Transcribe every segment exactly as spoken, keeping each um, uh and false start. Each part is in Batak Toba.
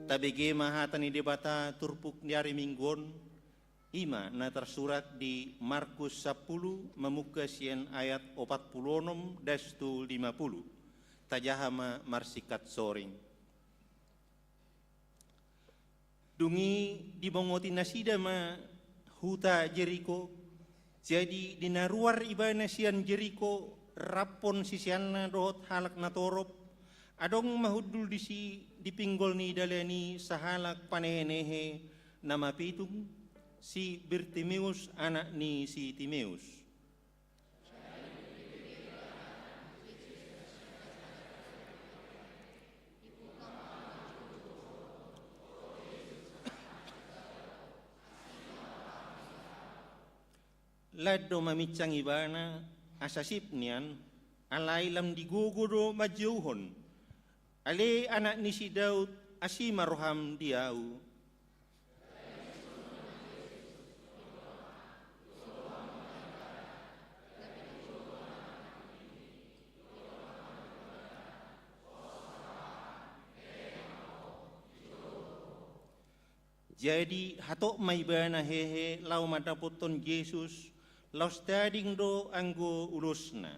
Tabege ma hata ni Debata turpuk ni ari Minggu on, i ma na tarsurat di Markus sampulu, mamungka sian ayat opat pulu onom das tu lima pulu. Tajaha ma marsingkat soring. Dung i dibongoti nasida ma huta Jeriko. Jadi di na ruar ibana sian Jeriko, rap siseanna dohot halak na torop, adong ma hundul disi di pinggol ni dalan i sahalak panehenehe na mapitung, si Bartimeus anak ni si Timeus. Lan do maminsang ibana, asa sip nian, alai lam digogo do manjouhon: Ale anak ni si Daud, asi ma roham di ahu. Jadi hatop ma ibana hehe laho mandapothon Jesus, laos tading do anggo ulosna.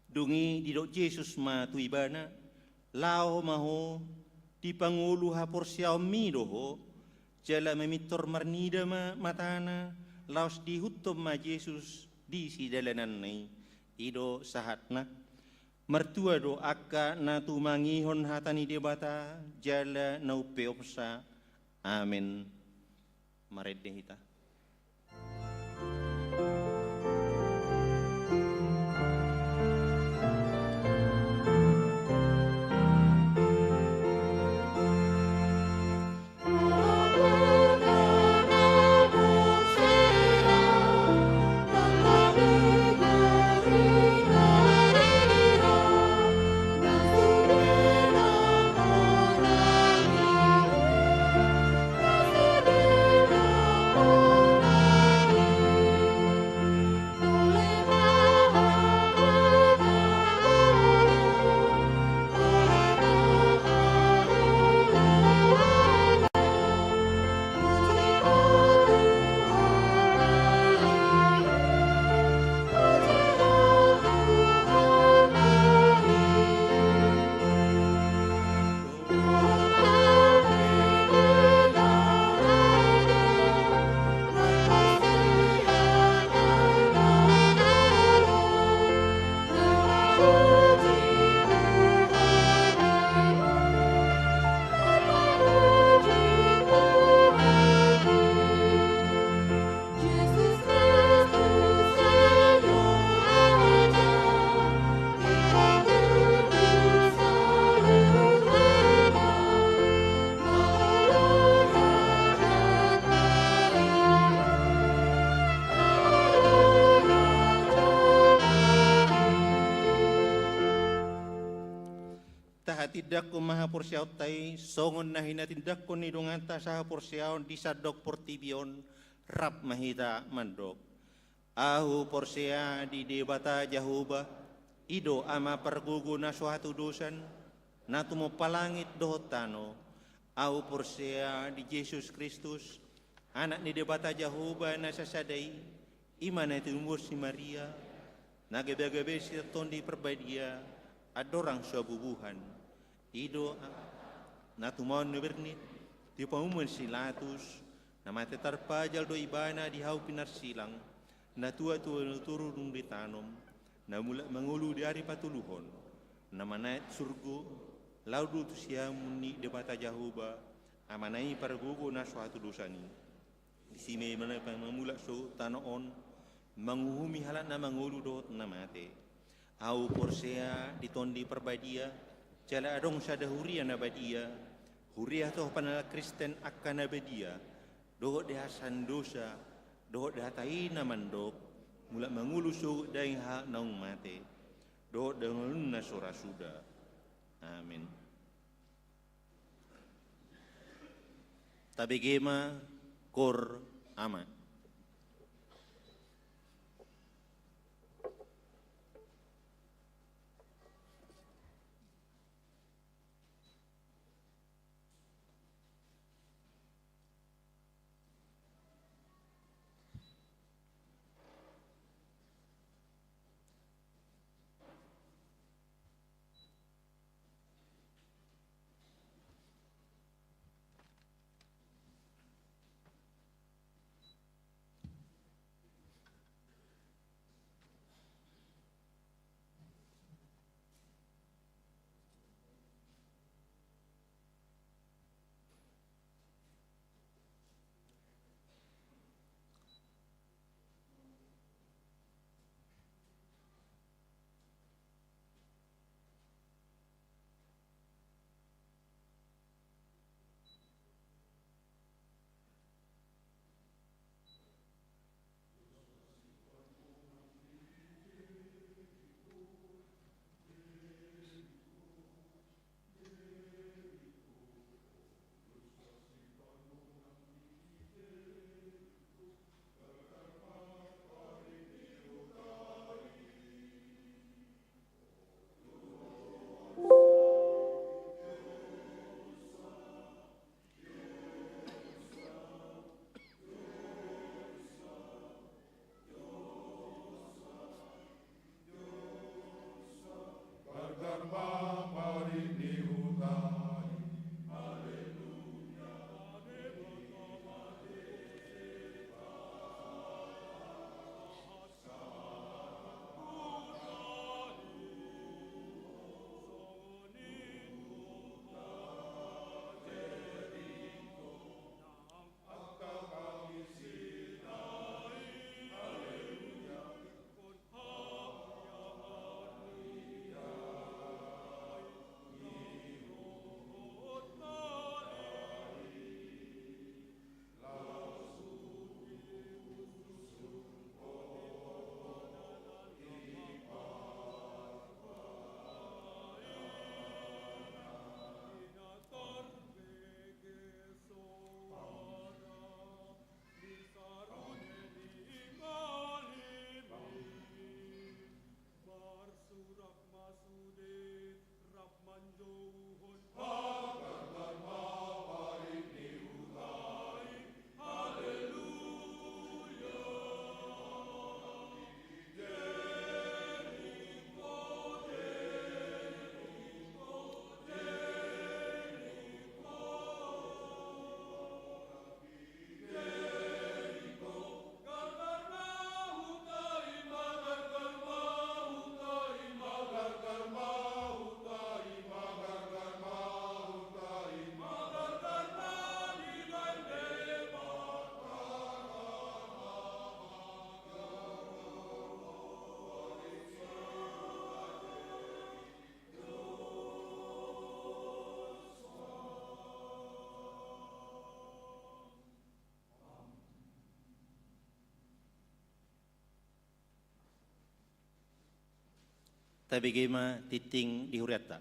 Dung i didok Jesus ma tu ibana: Laho ma ho, dipangolu haporseaonmi do ho. Jala mamintor marnida ma matana, laos diihuthon ma Jesus di sidalananna i. I do sahatna. Martua do angka na tumangihon hata ni Debata jala na umpeopsa. Amen. Marende hita. Tahatindangkon ma haporseaonta i songon na hinatindangkon ni donganta sahaporseaon di sandok portibi on. Rap ma hita mandok: Ahu porsea di Debata Jahowa, i do Ama pargogo na so hatudosan, na tumompa langit dohot tano. Ahu porsea di Jesus Kristus, Anak ni Debata Jahowa na sasada i, i ma na tinubuhon si Maria, na gabe-gabe sian Tondi Parbadia, andorang so habubuhan. I do na tumaon na bernit di pamunuan si Latus, na mate tarpajal do ibana di hau pinarsilang, na tua-tua na toru dung ditanom, na mulak mangolu di ari patoluhon, na manaek surgo, laho do tu siamun ni Debata Jahowa, Amana i pargogo na so hatudosan i. Disi ma ibana mamulak sogot tano on, manguhumi halak na mangolu dohot na mate. Ahu porsea di Tondi Parbadia, jala adong sada huria na badia, huria tu hapanalan Kristen angka na badia, dohot di hasandosa, dohot di hata i na mandok, mulak mangolu sogot daging halak naung mate, dohot daging na so ra suda. Amen. Tabege ma, Koor Ama. Tabege ma tingting di hurianta.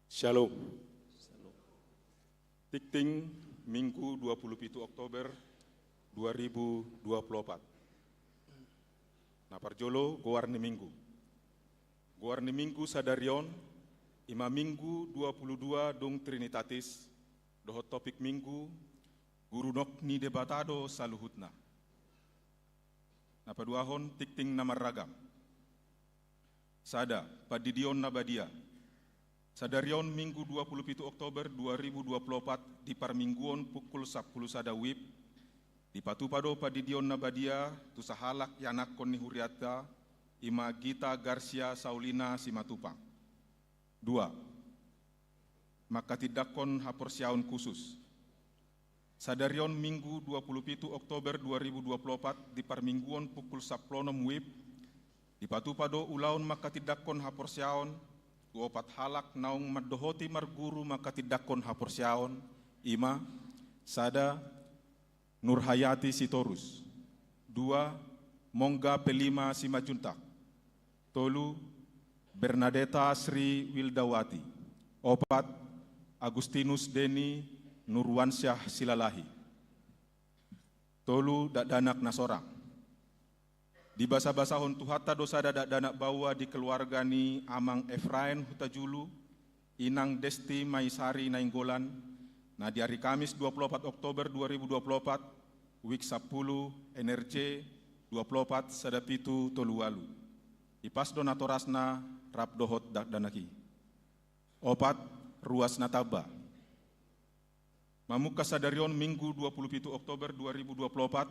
Syalom. Tingting Minggu dua puluh pitu Oktober dua ribu dua puluh opat. Na parjolo, goar ni Minggu. Goar ni Minggu sadari on i ma Minggu dua puluh dua dung Trinitatis, dohot topik Minggu: Gurunok ni Debata do saluhutna. Na paduahon, tingting na marragam. Sada, Pandidion na Badia. Sadari on Minggu dua puluh pitu Oktober dua ribu dua puluh opat, di parmingguon pukul sampulu sada WIB, dipatupa do Pandidion na Badia tu sahalak ianakhon ni hurianta, i ma Gita Garcia Saulina Simatupang. Dua, manghatindanghon haporseaon khusus. Sadari on Minggu dua puluh pitu Oktober dua ribu dua puluh opat, di parmingguon pukul sampulu onom WIB, dipatupa do ulaon manghatindanghon haporseaon tu opat halak naung mandohoti marguru manghatindanghon haporseaon, i ma: sada, Nurhayati Sitorus; Dua, Mongga Pelima Simanjuntak. Tolu, Bernadeta Sri Wildawati. Opat, Agustinus Deni Nurwansyah Silalahi. Tolu, dakdanak na sorang. Dibasabasahon Tuhanta do sada dakdanak baoa di keluarga ni Amang Efrain Hutajulu, Inang Desti Maisari Nainggolan, na di ari Kamis dua puluh opat Oktober dua ribu dua puluh opat, wijk sampulu, N R J dua puluh opat sada pitu tolu ualu. Ipas do natorasna rap dohot dakdanak i. Opat, ruas na tamba. Mamungka sadari on Minggu dua puluh pitu Oktober dua ribu dua puluh opat,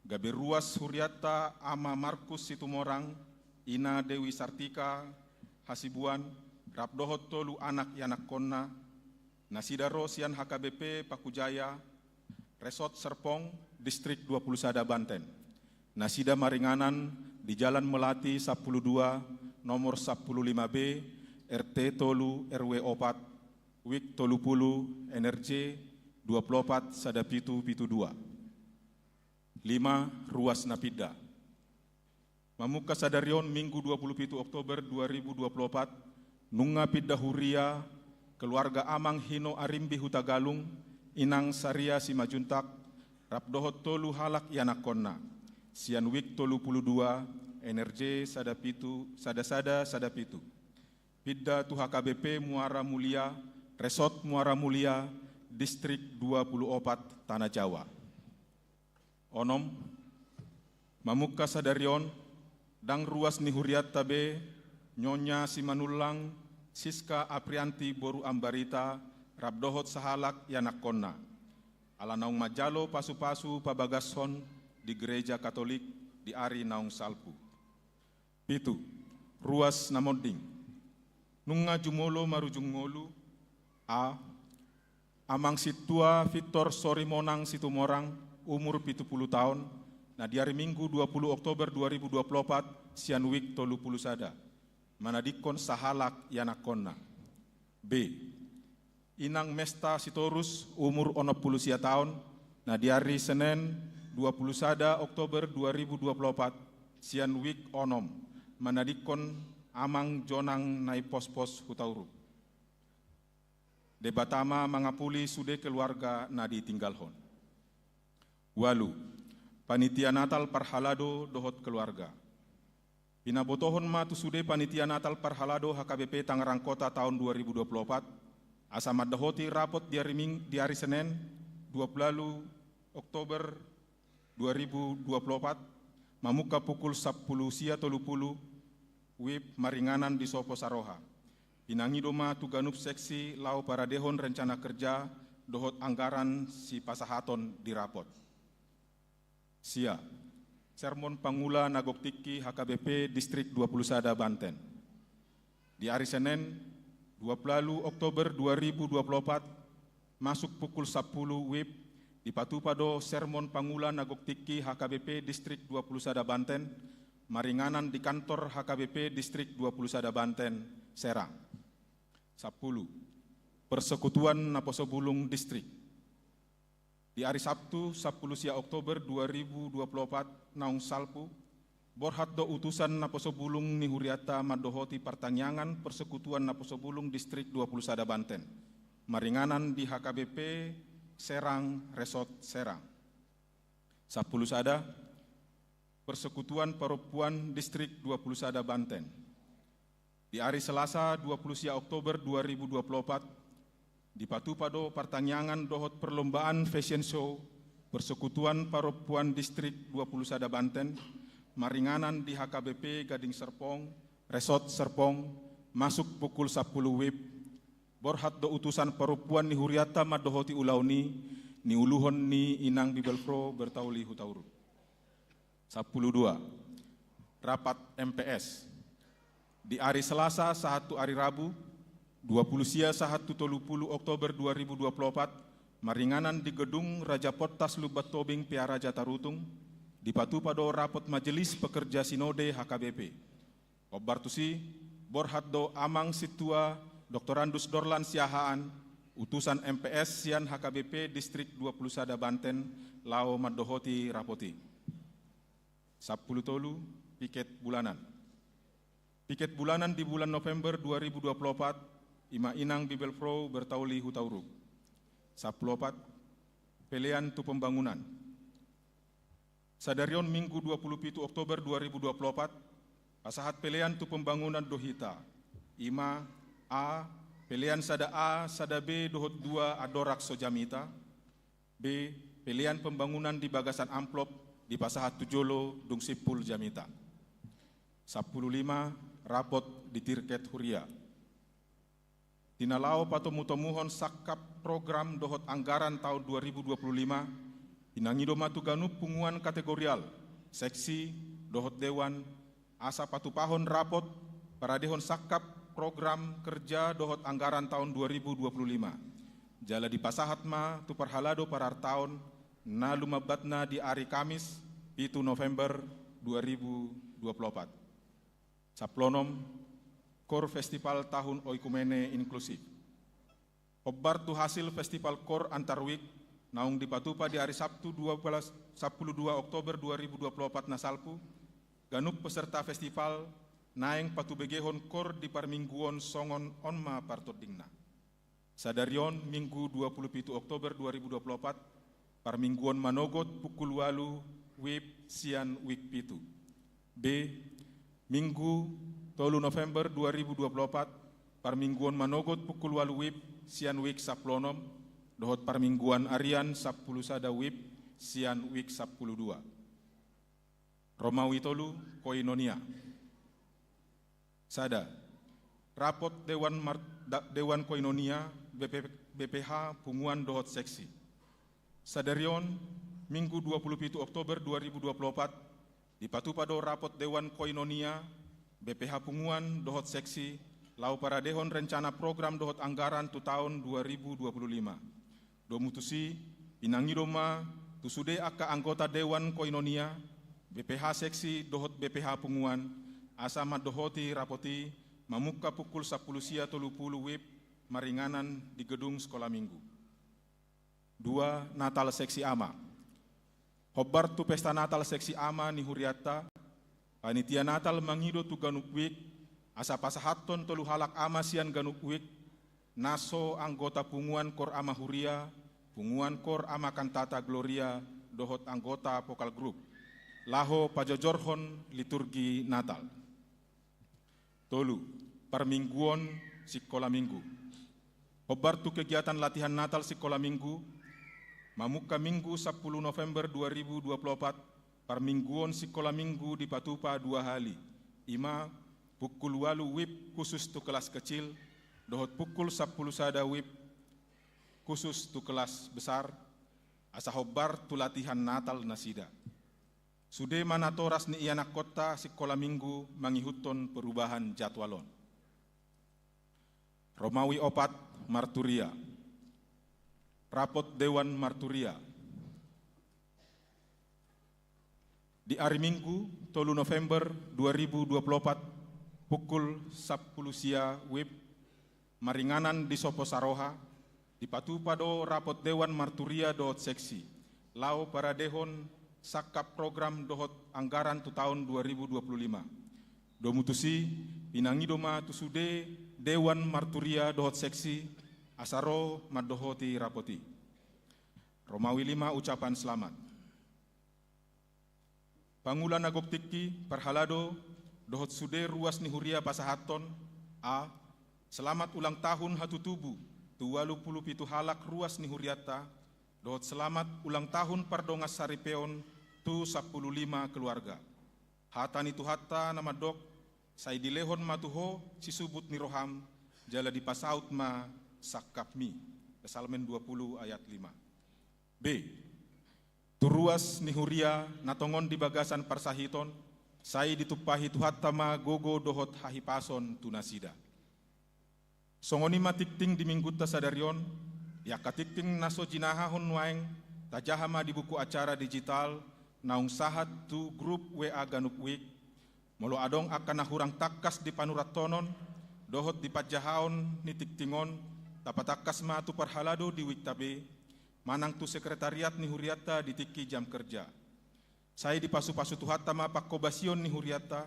gabe ruas hurianta Ama Markus Situmorang, Ina Dewi Sartika Hasibuan, rap dohot tolu anak ianakkonna, nasida ro sian H K B P Pakujaya, Resort Serpong, Distrik dua puluh sada Banten. Nasida maringanan di Jalan Melati sampulu dua, nomor sampulu lima B, R T tolu, R W opat, wijk tolu puluh, N R J dua puluh opat sada pitu pitu dua. Lima, ruas na pinda. Mamungka sadari on Minggu dua puluh pitu Oktober dua ribu dua puluh opat, nunga pinda huria keluarga Amang Hino Arimbi Hutagalung, Inang Saria Simanjuntak, rap dohot tolu halak ianakkonna, sian wijk tolu puluh dua, N R J sada pitu, sada sada sada pitu. Pinda tu H K B P Muara Mulia, Resort Muara Mulia, Distrik dua puluh opat, Tanah Jawa. Onom, mamungka sadari on, ndang ruas ni hurianta be, Nyonya Simanullang Siska Aprianti boru Ambarita, rap dohot sahalak ianakkonna, ala naung manjalo pasupasu pabagashon di Gereja Katolik di ari naung salpu. Pitu, ruas na monding. Nunga jumolo marujung ngolu. A, Amang Sintua Victor Sorimonang Situmorang, umur pitu puluh taon, na di ari Minggu dua puluh Oktober dua ribu dua puluh opat, sian wijk tolu puluh sada, manadingkon sahalak ianakkonna. B, Inang Mesta Sitorus, umur onom puluh sia taon, na di ari Senen dua puluh sada Oktober dua ribu dua puluh opat, sian wijk onom, manadingkon Amang Jonang Naipospos Hutauruk. Debata ma mangapuli sude keluarga na ditinggalhon. Ualu, panitia Natal parhalado dohot keluarga. Pinabotohon ma tu sude panitia Natal parhalado H K B P Tangerang Kota taon dua ribu dua puluh opat, asa mandohoti rapot di ari Ming-, di ari Senen, dua puluh ualu Oktober dua ribu dua puluh opat, mamungka pukul sampulu sia tolu puluh, wib maringanan di Sopo Saroha. Pinangido ma tu ganup seksi laho paradehon rencana kerja dohot anggaran sipasahaton di rapot. Sia, sermon pangula na gok tingki H K B P Distrik dua puluh sada Banten. Di ari Senen, dua puluh ualu Oktober dua ribu dua puluh opat, masuk pukul sampulu wib, dipatupa do sermon pangula na gok tingki H K B P Distrik dua puluh sada Banten, maringanan di kantor H K B P Distrik dua puluh sada Banten, Serang. Sampulu, Persekutuan Naposo Bulung Distrik. Di ari Sabtu, sampulu sia Oktober dua ribu dua puluh opat, naung salpu, borhat do utusan naposo bulung ni hurianta mandohoti partangiangan Persekutuan Naposo Bulung Distrik dua puluh sada Banten, maringanan di H K B P Serang, Resort Serang. Sampulu sada, Persekutuan Parompuan Distrik dua puluh sada Banten. Di ari Selasa, dua puluh sia Oktober dua ribu dua puluh opat, dipatupa do partangiangan dohot perlombaan fashion show Persekutuan Parompuan Distrik dua puluh sada Banten, maringanan di H K B P Gading Serpong, Resort Serpong, masuk pukul sampulu wib, borhat do utusan parompuan ni hurianta mandohoti ulaon i, niuluhon ni Inang Bibelvrouw Bertauli Hutauruk. Sampulu dua, rapat M P S. Di ari Selasa sahat tu ari Rabu, dua puluh sia sahat tu tolu puluh Oktober dua ribu dua puluh opat, maringanan di gedung Raja Pontas Lumban Tobing Pearaja Tarutung, dipatupa do rapot Majelis Pekerja Sinode H K B P. Hombar tusi, borhat do Amang Sintua Doktorandus Dorlan Siahaan, utusan M P S sian H K B P Distrik dua puluh sada Banten, laho mandohoti rapot i. Sampulu tolu, piket bulanan. Piket bulanan di bulan November dua ribu dua puluh opat, ima inang Bibelvrouw Bertauli Hutauruk. Sampulu opat, pelean tu pembangunan. Sadari on Minggu dua puluh pitu Oktober dua ribu dua puluh opat, pasahat pelean tu pembangunan do hita. Ima, A, pelean sada A, sada B dohot dua andorang so jamita. B, pelean pembangunan di bagasan amplop dipasahat tu jolo dung simpul jamita. Sampulu lima, rapot di tirket huria. Di na laho patomutomuhon sangkap program dohot anggaran taon dua ribu dua puluh lima, pinangido ma tu ganup punguan kategorial, seksi, dohot dewan, asa patupahon rapot paradehon sangkap program kerja dohot anggaran taon dua ribu dua puluh lima. Jala dipasahat ma tu parhalado parartaon na lumambatna di ari Kamis, pitu November dua ribu dua puluh opat. Sampulu onom, Koor Festival Tahun Oikumene Inklusif. Hombar tu hasil Festival Koor Antar Wijk, naung dipatupa di ari Sabtu dua belas, sampulu dua Oktober dua ribu dua puluh opat na salpu, ganup peserta festival naeng patubegehon koor di parmingguon songon on ma partordingna. Sadari on Minggu dua puluh pitu Oktober dua ribu dua puluh opat, parmingguon manogot pukul ualu wib sian wik pitu. B, Minggu tolu November dua ribu dua puluh opat, parmingguon manogot pukul ualu wib sian wik sampulu onom, dohot parmingguon arian sampulu sada wib sian wik sampulu dua. Romawi tolu, koinonia. Sada, rapot Dewan Mar-, da-, Dewan Koinonia, B P, B P H, punguan dohot seksi. Sadari on, Minggu dua puluh pitu Oktober dua ribu dua puluh opat, dipatupa do rapot Dewan Koinonia, B P H punguan dohot seksi, laho paradehon rencana program dohot anggaran tu taon dua ribu dua puluh lima. Domu tusi, pinangido ma tu sude angka anggota Dewan Koinonia, B P H seksi dohot B P H punguan, asa mandohoti rapot i mamungka pukul sampulu sia tolu pulu wib maringanan di gedung Sekolah Minggu. Dua, Natal Seksi Ama. Hombar tu pesta Natal Seksi Ama ni hurianta, panitia Natal mangido tu ganup wijk, asa pasahathon tolu halak ama sian ganup wijk, na so anggota punguan koor ama huria, punguan koor ama kantata Gloria, dohot anggota vokal grup, laho pajojorhon liturgi Natal. Tolu, parmingguon sikola minggu. Hombar tu kegiatan latihan Natal sikola minggu, mamungka Minggu sampulu November dua ribu dua puluh opat, parmingguon sikola minggu dipatupa dua hali, ima pukul ualu wib khusus tu kelas kecil, dohot pukul sampulu sada wib khusus tu kelas besar, asa hombar tu latihan Natal nasida. Sude ma natoras ni ianakkonta sikola minggu mangihuthon perubahan jadwal on. Romawi opat, marturia. Rapot Dewan Marturia. Di ari Minggu, tolu November dua ribu dua puluh opat, pukul sampulu sia wib, maringanan di Sopo Saroha, dipatupa do rapot Dewan Marturia dohot seksi, laho paradehon sangkap program dohot anggaran tu taon dua ribu dua puluh lima. Domu tusi, pinangido ma tu sude Dewan Marturia dohot seksi, asa ro mandohoti rapot i. Romawi lima, ucapan selamat. Pangula na gok tingki, parhalado, dohot sude ruas ni huria pasahathon, a, selamat ulang tahun hatutubu tu ualu pulu pitu halak ruas ni hurianta, dohot selamat ulang tahun pardongansaripeon tu sampulu lima keluarga. Hata ni Tuhanta na mandok, sai dilehon ma tu ho sisubut ni roham, jala dipasaut ma sangkapmi. Psalmen dua puluh ayat lima. B. Tu ruas ni huria na tongon di bagasan parsahiton, sai ditumpahi Tuhanta ma gogo dohot hahipason tu nasida. Songon i ma tingting di minggunta sadari on, di angka tingting na so jinahahon nuaeng, tajaha ma di buku acara digital, naung sahat tu grup W A ganup wijk, molo adong angka na hurang tangkas di panurathonon, dohot di panjahaon ni tingting on, tapatangkas ma tu parhalado di wijk ta be, manang tu sekretariat ni hurianta di tingki jam kerja. Sai dipasupasu Tuhanta ma panghobasion ni hurianta,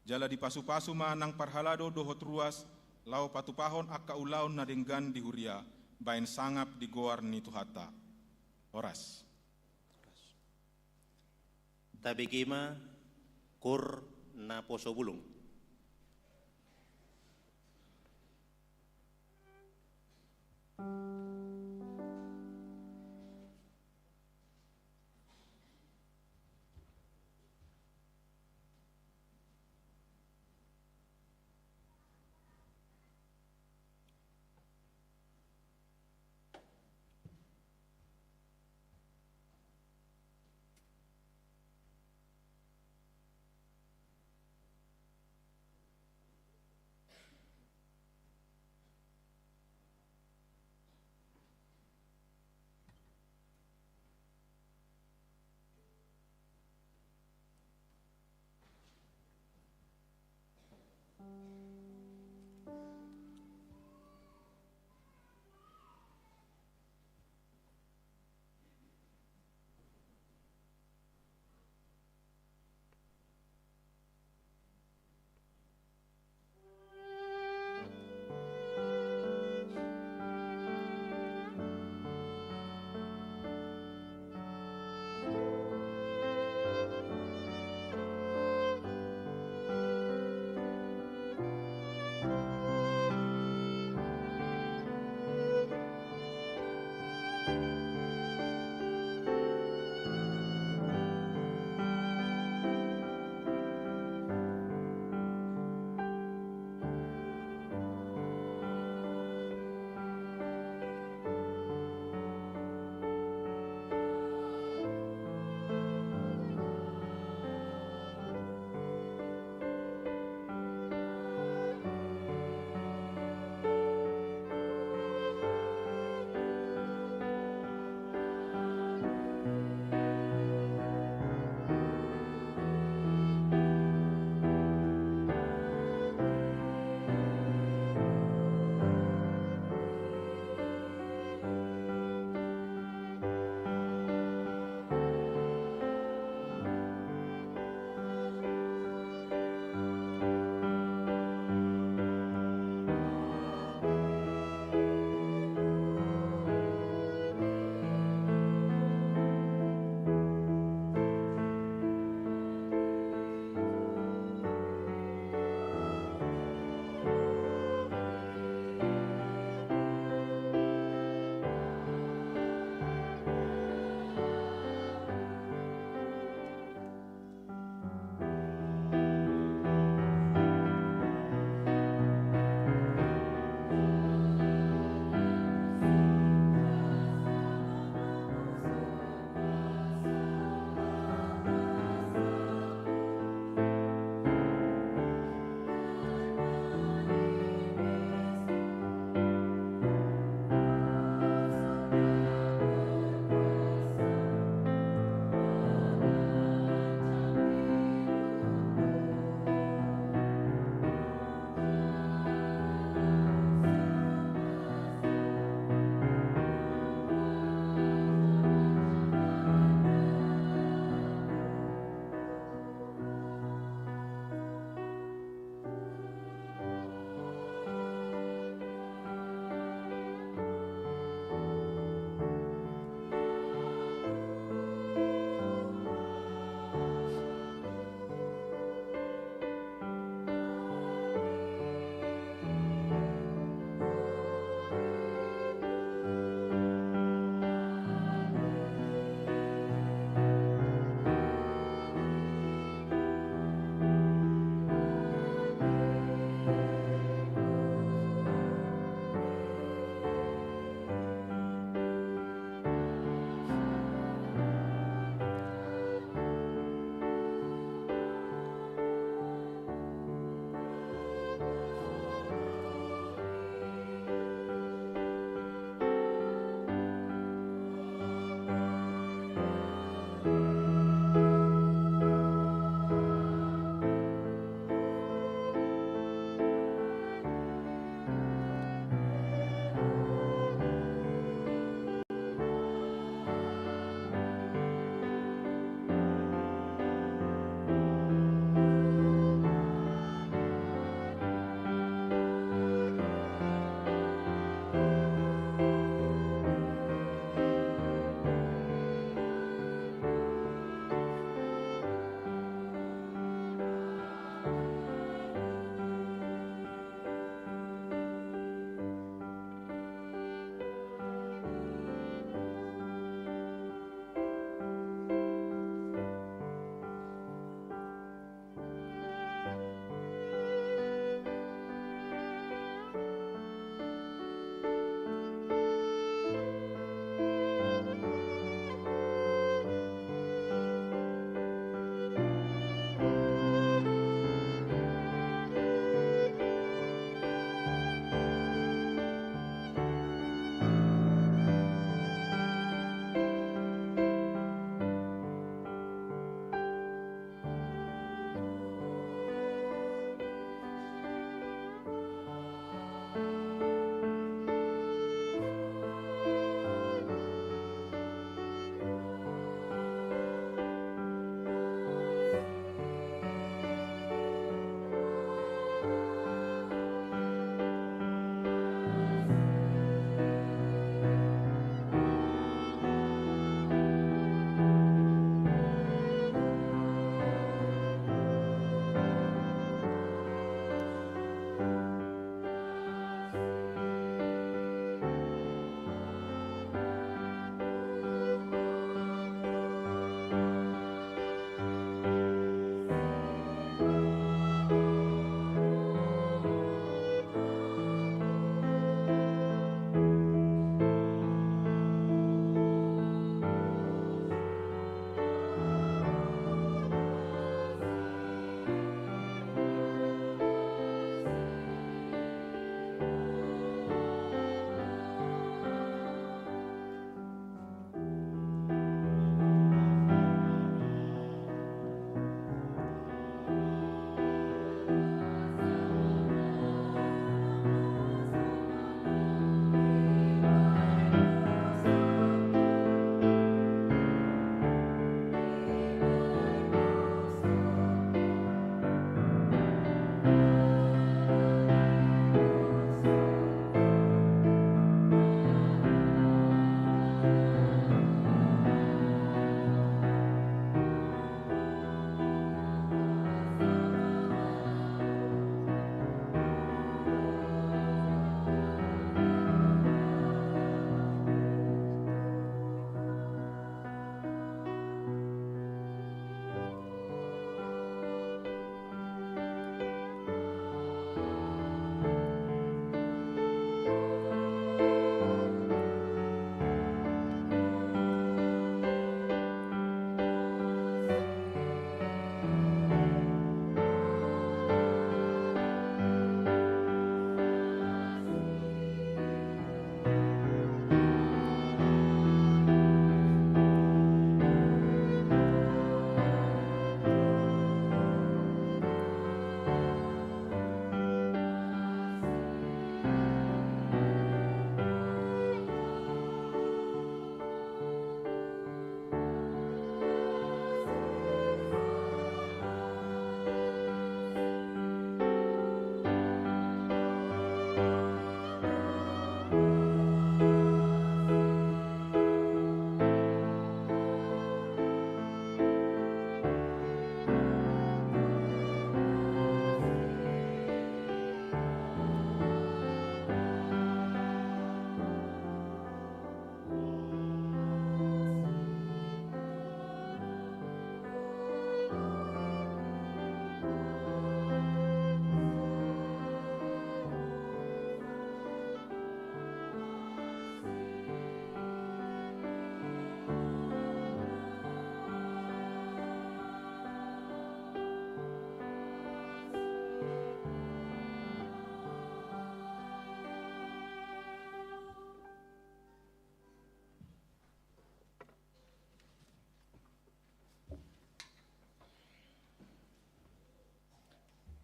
jala dipasupasu ma nang parhalado dohot ruas, laho patupahon angka ulaon na denggan di huria, baen sangap di goar ni Tuhanta. Horas. Tabege ma koor naposo bulung.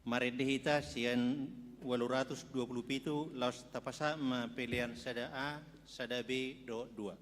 Marende hita sian ualu ratus dua pulu pitu, laos tapasahat ma pelean sada A, sada B dohot dua.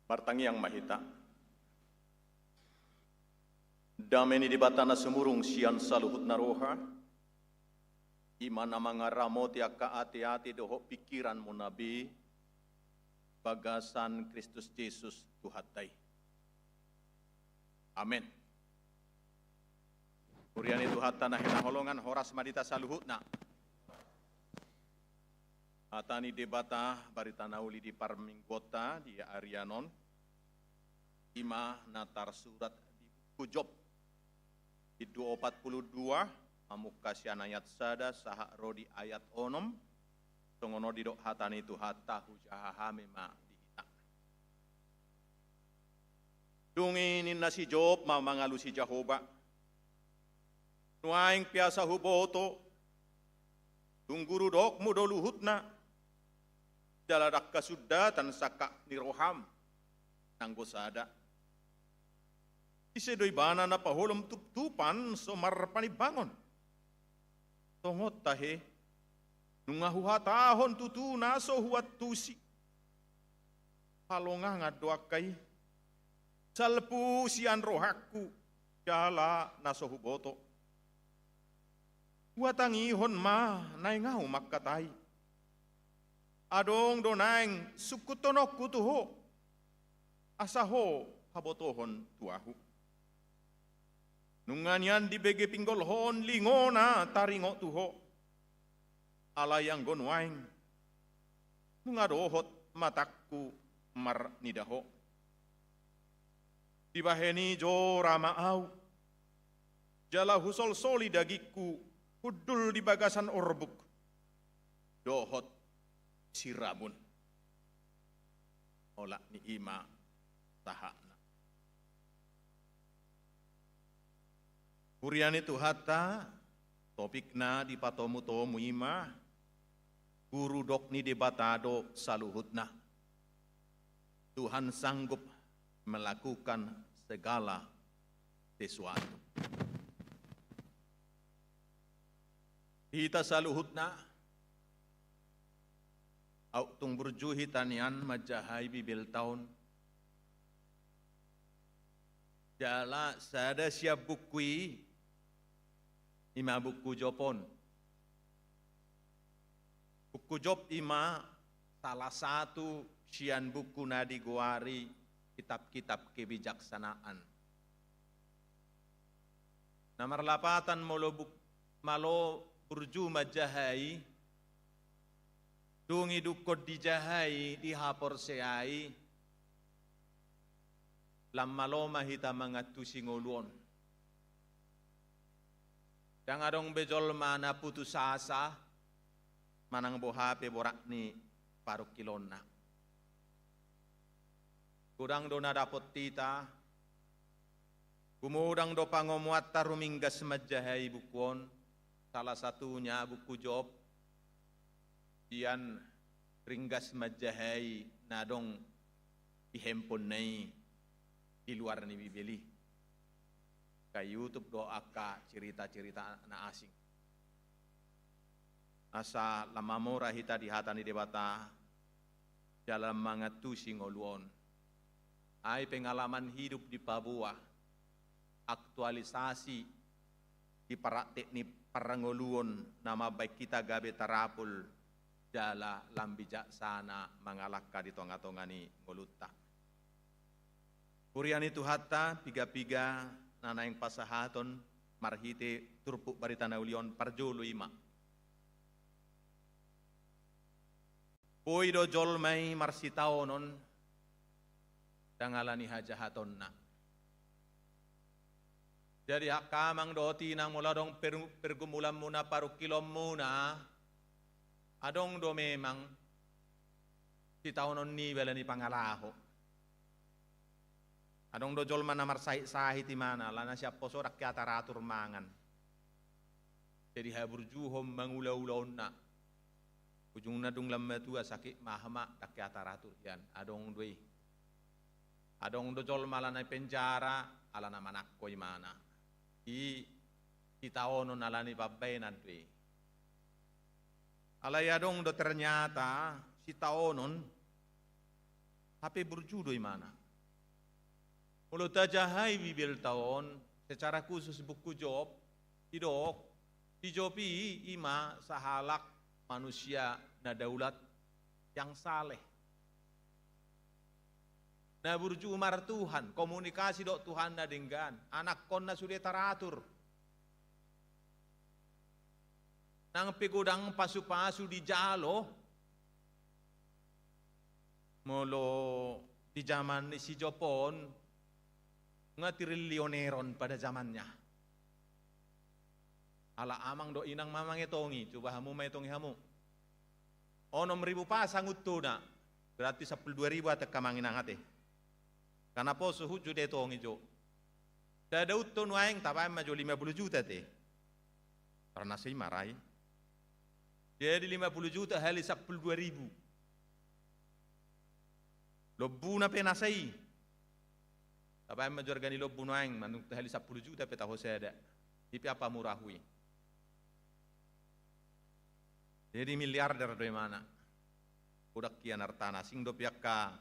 Martangiang ma hita. Dame ni Debata na sumurung sian saluhutna roha, i ma na mangaramoti angka ateate dohot pingkiranmuna be, bagasan Kristus Jesus Tuhanta i. Amen. Huria ni Tuhanta na hinaholongan, horas ma di hita saluhutna. Hata ni Debata, barita na uli di parmingguonta di arian on, i ma na tarsurat di buku Job, bindu opat pulu dua, mamungka sian ayat sada sahat ro di ayat onom. Songon on didok hata ni Tuhanta, hujaha hami ma di hita. Dung i ninna si Job ma mangalusi Jahowa: Nuaeng pe asa huboto, tung guru dokmu do luhutna, jala ndang hasundatan sangkap ni roham, nanggo sada. Ise do ibana na paholom tuptupan so marpanimbangon? Tongon tahe, nunga huhatahon tutu na so huantusi. Halongangan do angka i, salpu sian rohangku, jala na so huboto. Huhatangihon ma naeng ahu mangkatai. Adong do naeng sungkunhononku tu ho, asa ho habotohon tu ahu. Nunga nian dibege pinggol ho lingona taringot tu ho. Alai anggo nuaeng, nunga dohot matangku marnida ho. Dibahen i jora ma ahu, jala husolsoli dagingku hundul di bagasan orbuk dohot siramun. Olat ni i ma sahatna. Huria ni Tuhanta, topikna dipatomutomu i ma, guru dok ni Debata do saluhutna. Tuhan sanggup melakukan segala sesuatu. Hita saluhutna, aut tung burju hita nian manjahai Bibelta on. Jala sada sian buku i, i ma buku Job on. Buku Job i ma salah satu sian buku na digoari kitab-kitab kebijaksanaan. Na marlapatan molo buk-, malo burju manjahai, dung idukkon dijahai, dihaporseai, lam malo ma hita mangantusi ngolu on. Ndang adong be jolma na putus asa, manang boha pe borat ni parungkilonna. Godang do na dapot hita, gumodang do pangomoanta ruminggas manjahai buku on, salah satunya buku Job, sian ringgas manjahai na adong di handphone-na i di luar ni Bibel i. Ka YouTube do angka cerita-cerita na asing. Asa lam mamora hita di hata ni Debata, jala mangantusi ngolu on. Ai pengalaman hidup dipaboa, aktualisasi di praktek ni parngoluon na mambahen hita gabe tarapul, jala lam bijaksana mangalangka di tonga-tonga ni ngolunta. Huria ni Tuhanta, piga-piga na naeng pasahaton marhite turpuk barita na uli on, parjolo i ma. Boi do jolma i marsitaonon, ndang ala ni hajahatonna. Jadi angka amang dohot inang, molo adong per-, pergumulanmuna, parungkilonmuna, adong do memang sitaonon niba ala ni pangalaho. Adong do jolma na marsahit-sahit imana, alana sian poso ndang hea taratur mangan. Jadi haburjuhon mangula-ulaonna. Ujungna dung lam matua sakit ma aha ma, ndang hea taratur hian. Adong do i. Adong do jolma alana i penjara, alana manangko imana. I sitaonon alani pambahenan do i. Alai adong do ternyata sitaonon Hape burju do imana. Molo tajahai Bibelta on, secara khusus buku Job, didok, si Job i ima sahalak manusia na daulat, yang saleh. Na burju martuhan, komunikasi dohot Tuhan na denggan, anakkonna sude taratur. Nang pe godang pasupasu dijalo, molo di jaman ni si Job on, nga triliuneron pada zamannya. Ala amang dohot inang ma mangetongi, coba hamu mangetongi hamu. Onom ribu pasang untona, berarti sampulu dua ribu ate angka amang inang ate. Karena poso huju de tongi jo. Sada unto nuaeng tabaen ma jo lima puluh juta te. Karena sei marai. Jadi lima puluh juta hali sampulu dua ribu. Lombuna pe na sai. Tabaen ma jo arga ni lombu nuaeng, manang hali sampulu juta pe taho sada. I pe apa murah i. Jadi miliarder do imana. Godang hian artana, sing dope angka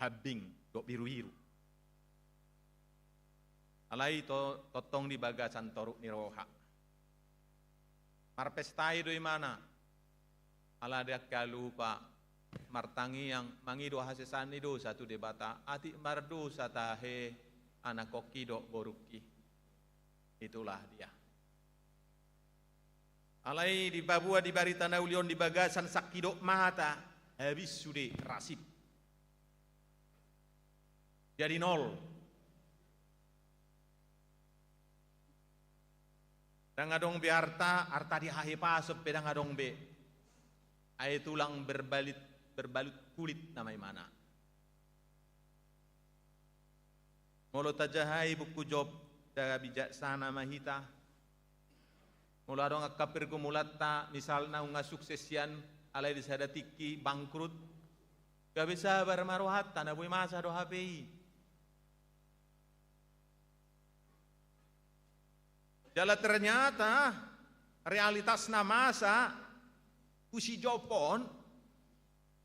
hambing dohot birubiru. Alai to, tongtong di bagasan toruk ni roha. Marpesta i do imana. Ala ndang hea lupa martangiang mangido hasesaan ni dosa tu Debata, atik mardosa tahe anakkongki dohot borungki. Itulah dia. Alai dipaboa di barita na uli on di bagasan sangkidop mata, habis sude rasip. Jadi nol. Ndang adong be arta, arta di hahipason pe ndang adong be. Ai tulang berbalit, berbalut kulit nama imana. Molo tajahai buku Job, ndang bijaksana ma hita. Molo adong angka pergumulanta, misalna nunga sukses hian, alai di sada tingki bangkrut, gabe sabar ma rohanta, na boi masa do hape i. Jala ternyata realitasna masa tu si Job on,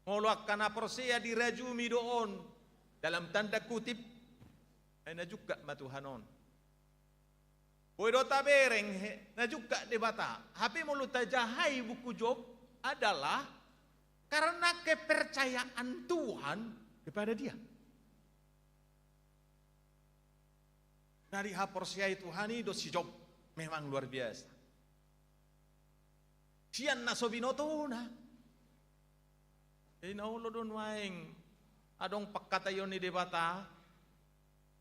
molo angka na porsea dirajumi do on, dalam tanda kutip, ai na jungkat ma Tuhan on. Boi do tabereng he, na jungkat Debata. Hape molo tajahai buku Job adalah karena kepercayaan Tuhan kepada dia. Na dihaporseai Tuhan i do si Job, memang luar biasa. Sian na so binotona. Jadi na olo do nuaeng adong pangkataion ni Debata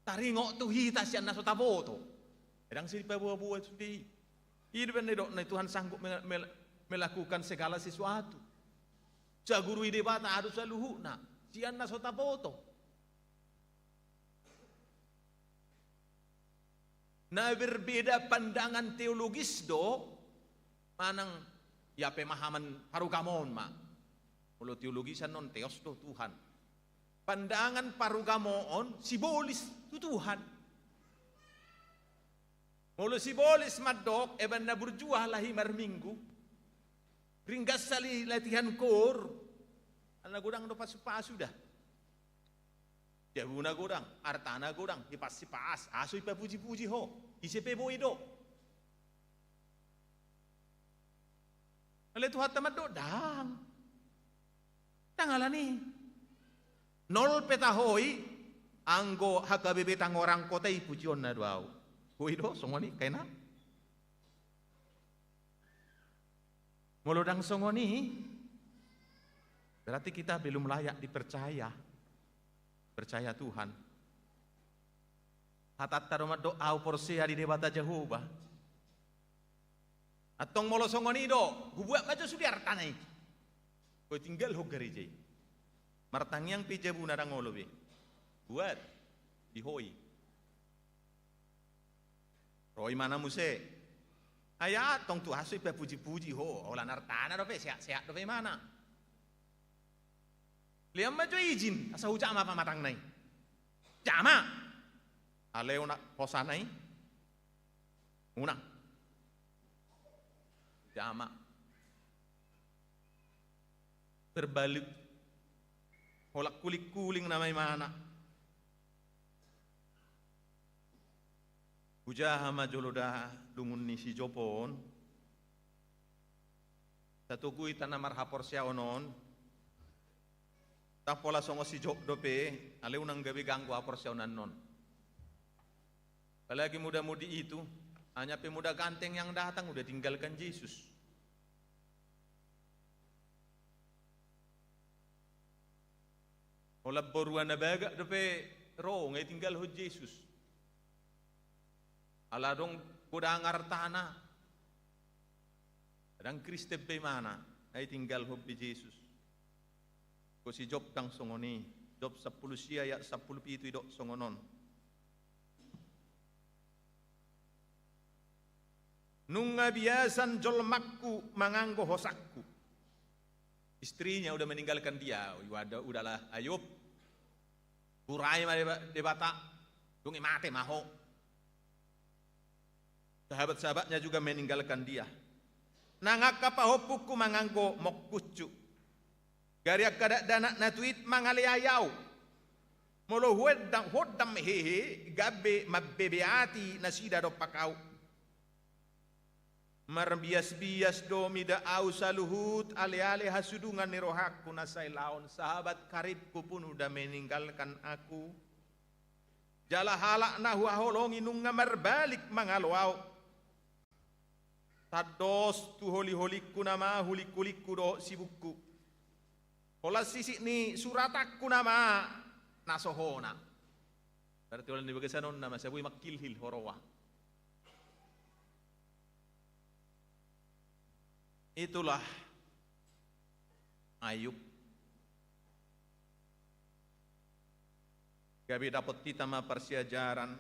taringot tu hita sian na so taboto. Ndang sai dipaboa-boa sude i. I do umbahen na didok na Tuhan sanggup me-, me-, melakukan segala sesuatu. Saguru i Debata adong saluhutna sian na so taboto. Na berbeda pandangan teologis do manang ia pemahaman parugamoon ma. Molo teologis annon theos do Tuhan. Pandangan parugamoon sibolis tu Tuhan. Molo sibolis mandok, eban na burju halak i marminggu, ringgas sali latihan koor, ala godang do pasu-pasu da. Jabuna godang, artana godang, hipas-hipas, aso ipapuji-puji ho, ise pe boi do. Alai Tuhanta mandok, ndang. Ndang alani. Nol pe taho i, anggo H K B P Tangorang Kota i pujionna do au. Boi do, songon i, kaena. Molo ndang songon i, berarti kita belum layak dipercaya. Percaya Tuhan. Hatanta do mandok, au porsea di Debata Jahowa. Antong molo songon i do, hubuat ma jo sude artana i. Boi tinggalhon gareja i. Martangiang pe jabuna ndang olo be. Buat. Di ho i. Ro imana muse. Ai antong tu aso ipapuji-puji ho, holan artana dope, sehat-sehat dope imana. Lean ma jo izin, asa hujama pamatangna i. Jama. Alai unang hosana i. Unang. Jama. Berbalut. Holan kuling-kuling nama imana. Hujaha ma jolo da lungun ni si Job on. Satugu hita na marhaporseaon on. Ndang pola songon si Job dope, alai unang gabe ganggu haporseaonannon. Apalagi muda-mudi itu, hanya pe muda ganteng yang datang udah tinggalkan Jesus. Holan borua na bagak dope ro, nga ditinggalhon Jesus. Ala adong godang artana. Ndang Kristen be imana, nga ditinggalhon be Jesus. Anggo si Job ndang songon i. Job sampulu sia ayat sampulu pitu didok songon on. Nunga biasan jolmangku manganggo hosangku. Istrinya udah meninggalkan dia, udah, udahlah Ayub. Hurai ma Deba-, Debata, dung i mate ma ho. Sahabat-sahabatnya juga meninggalkan dia. Nang angka pahompungku manganggo mongkunsu. Gari angka dakdanak na tuit mangaleai ahu. Molo huondam, huondam hehe, gabe mambebeati nasida dompak ahu. Marbias-bias do mida ahu saluhut ale-ale hasudungan ni rohangku na sailaon, sahabat karibku pun udah meninggalkan aku. Jala halak na huhaholongi nunga marbalik mangalo ahu. Tandos tu holi-holingku nama huling-hulingku dohot sibukku. Holan sisik ni suratanku nama na so hona. Berarti holan di bagasan on nama sai boi mangkilhil ho roha. Itulah Ayub. Gabe dapot hita ma parsiajaran.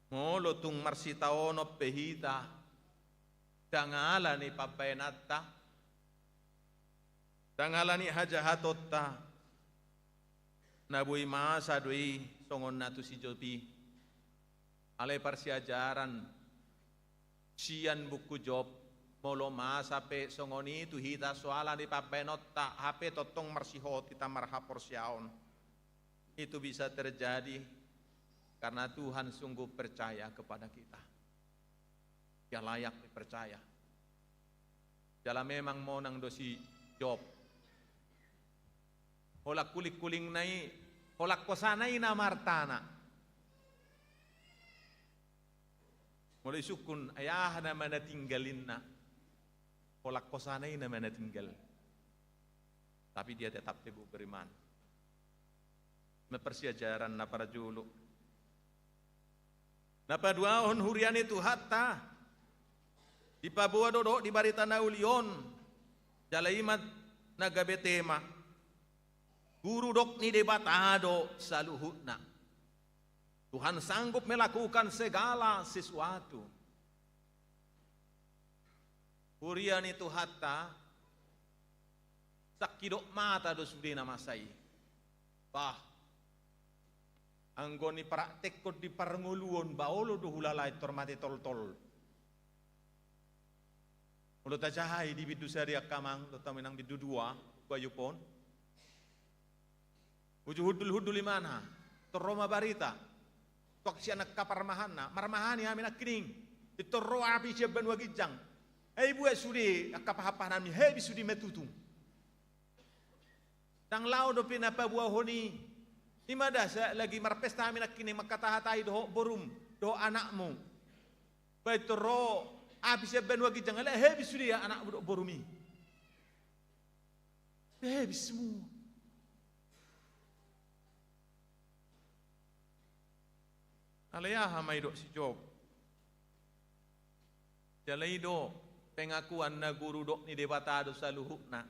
Molo tung marsitaonon pe hita, ndang ala ni pambahenanta, ndang ala ni hajahatonta, na boi masa do i songon na tu si Job i. Alai parsiajaran sian buku Job, molo masa pe songon i tu hita so ala ni pambahenonta, hape tongtong marsihot hita marhaporseaon. Itu bisa terjadi karena Tuhan sungguh percaya kepada kita. Dia layak dipercaya. Jala memang monang do si Job. Holan kuling-kulingna i, holan hosana i nama artana. Molo disungkun, ai aha nama na tinggal inna. Holan hosana i nama na tinggal. Tapi dia tetap teguh beriman. Ima parsiajaran na parjolo. Na paduahon, huria ni Tuhanta, dipaboa do dohot di barita na uli on, jala ima na gabe tema. Guru dok ni Debata do saluhutna. Tuhan sanggup melakukan segala sesuatu. Huria ni Tuhanta, sangkidop mata do sude na masa i. Bah, anggo nipraktekkon di parngoluon, bah, olo do hulala pintor mate toltol. Molo tajahai di bindu sada i angka amang dohot inang, bindu dua, buku Ayub on. Uju hundul-hundul imana, pintor ro ma barita. Tuak sian angka parmahanna, marmahan i hami nangkining. Pintor ro api sian banua ginjang. Ai buat sude angka pahan-pahananmi, habis sude matutung. Ndang laho dope na paboahon i. Ima da sai lagi marpesta hami nangkining, mangkatahatahi dohot borum, dohot anakmu. Baen pintor ro api sian banua ginjang, alai habis sude anakmu dohot borum i. Habis semua. Alai aha ma didok si Job? Jala i do pengakuanna, guru dok ni Debata do saluhutna.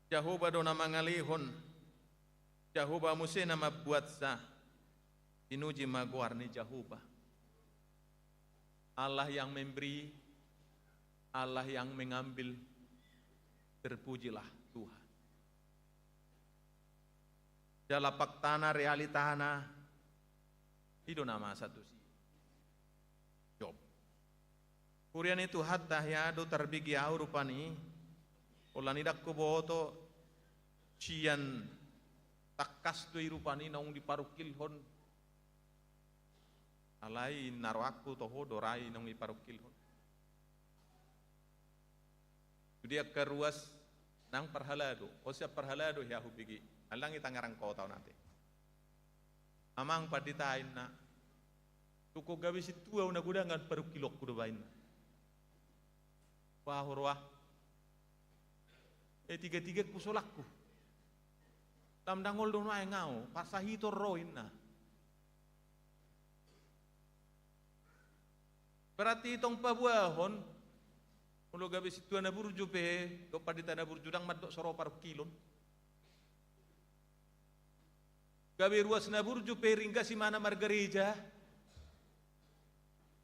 Jahowa do na mangalehon, Jahowa muse na mambuatsa. Dipuji ma goar ni Jahowa. Allah yang memberi, Allah yang mengambil, terpujilah Tuhan. Jala faktana, realitana, i do na masa tu si Job. Huria ni Tuhanta, hea do tarbege ahu rupani, holan i ndang huboto sian tangkas do i rupani naung diparungkilhon. Alai na rohangku toho do ra i naung diparungkilhon. Sude angka ruas nang parhalado, on sian parhalado hea hubege. Alai ndang i Tangerang Kota on ate. Amang pandita, inna. Tung gabe sintua ahu, na godang parungkilonku do ba, inna. Bah, ho roha. E, tiga-tiga husolangku. Lam ndang olo do nuaeng ahu, parsahiton ro, inna. Berarti tong paboahon, molo gabe sintua na burju pe dohot pandita na burju, ndang mandok so ro parungkilon. Gabe ruas na burju pe ringgas imana margareja,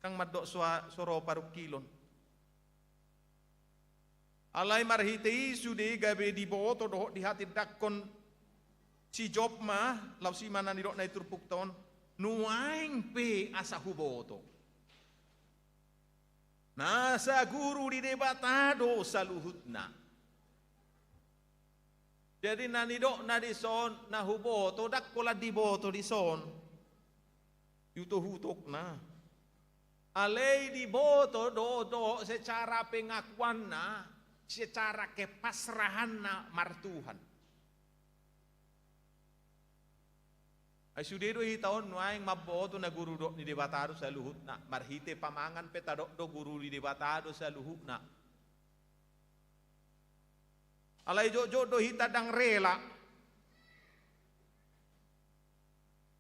ndang mandok so, so ro parungkilon. Alai marhite i sude gabe diboto dohot dihatindangkon si Job ma, laos i ma na nidokna di turpukta on, nuaeng pe asa huboto. Na saguru ni Debata do saluhutna. Jadi na nidokna dison, na huboto, ndang holan diboto dison di utok-utokna. Alai diboto do, do secara pengakuanna, secara kepasrahanna martuhan. Ai sude do hita on nuaeng mamboto na guru do ni Debata do saluhutna. Marhite pamangan pe tadok do guru ni Debata do saluhutna. Alai jotjot do hita ndang rela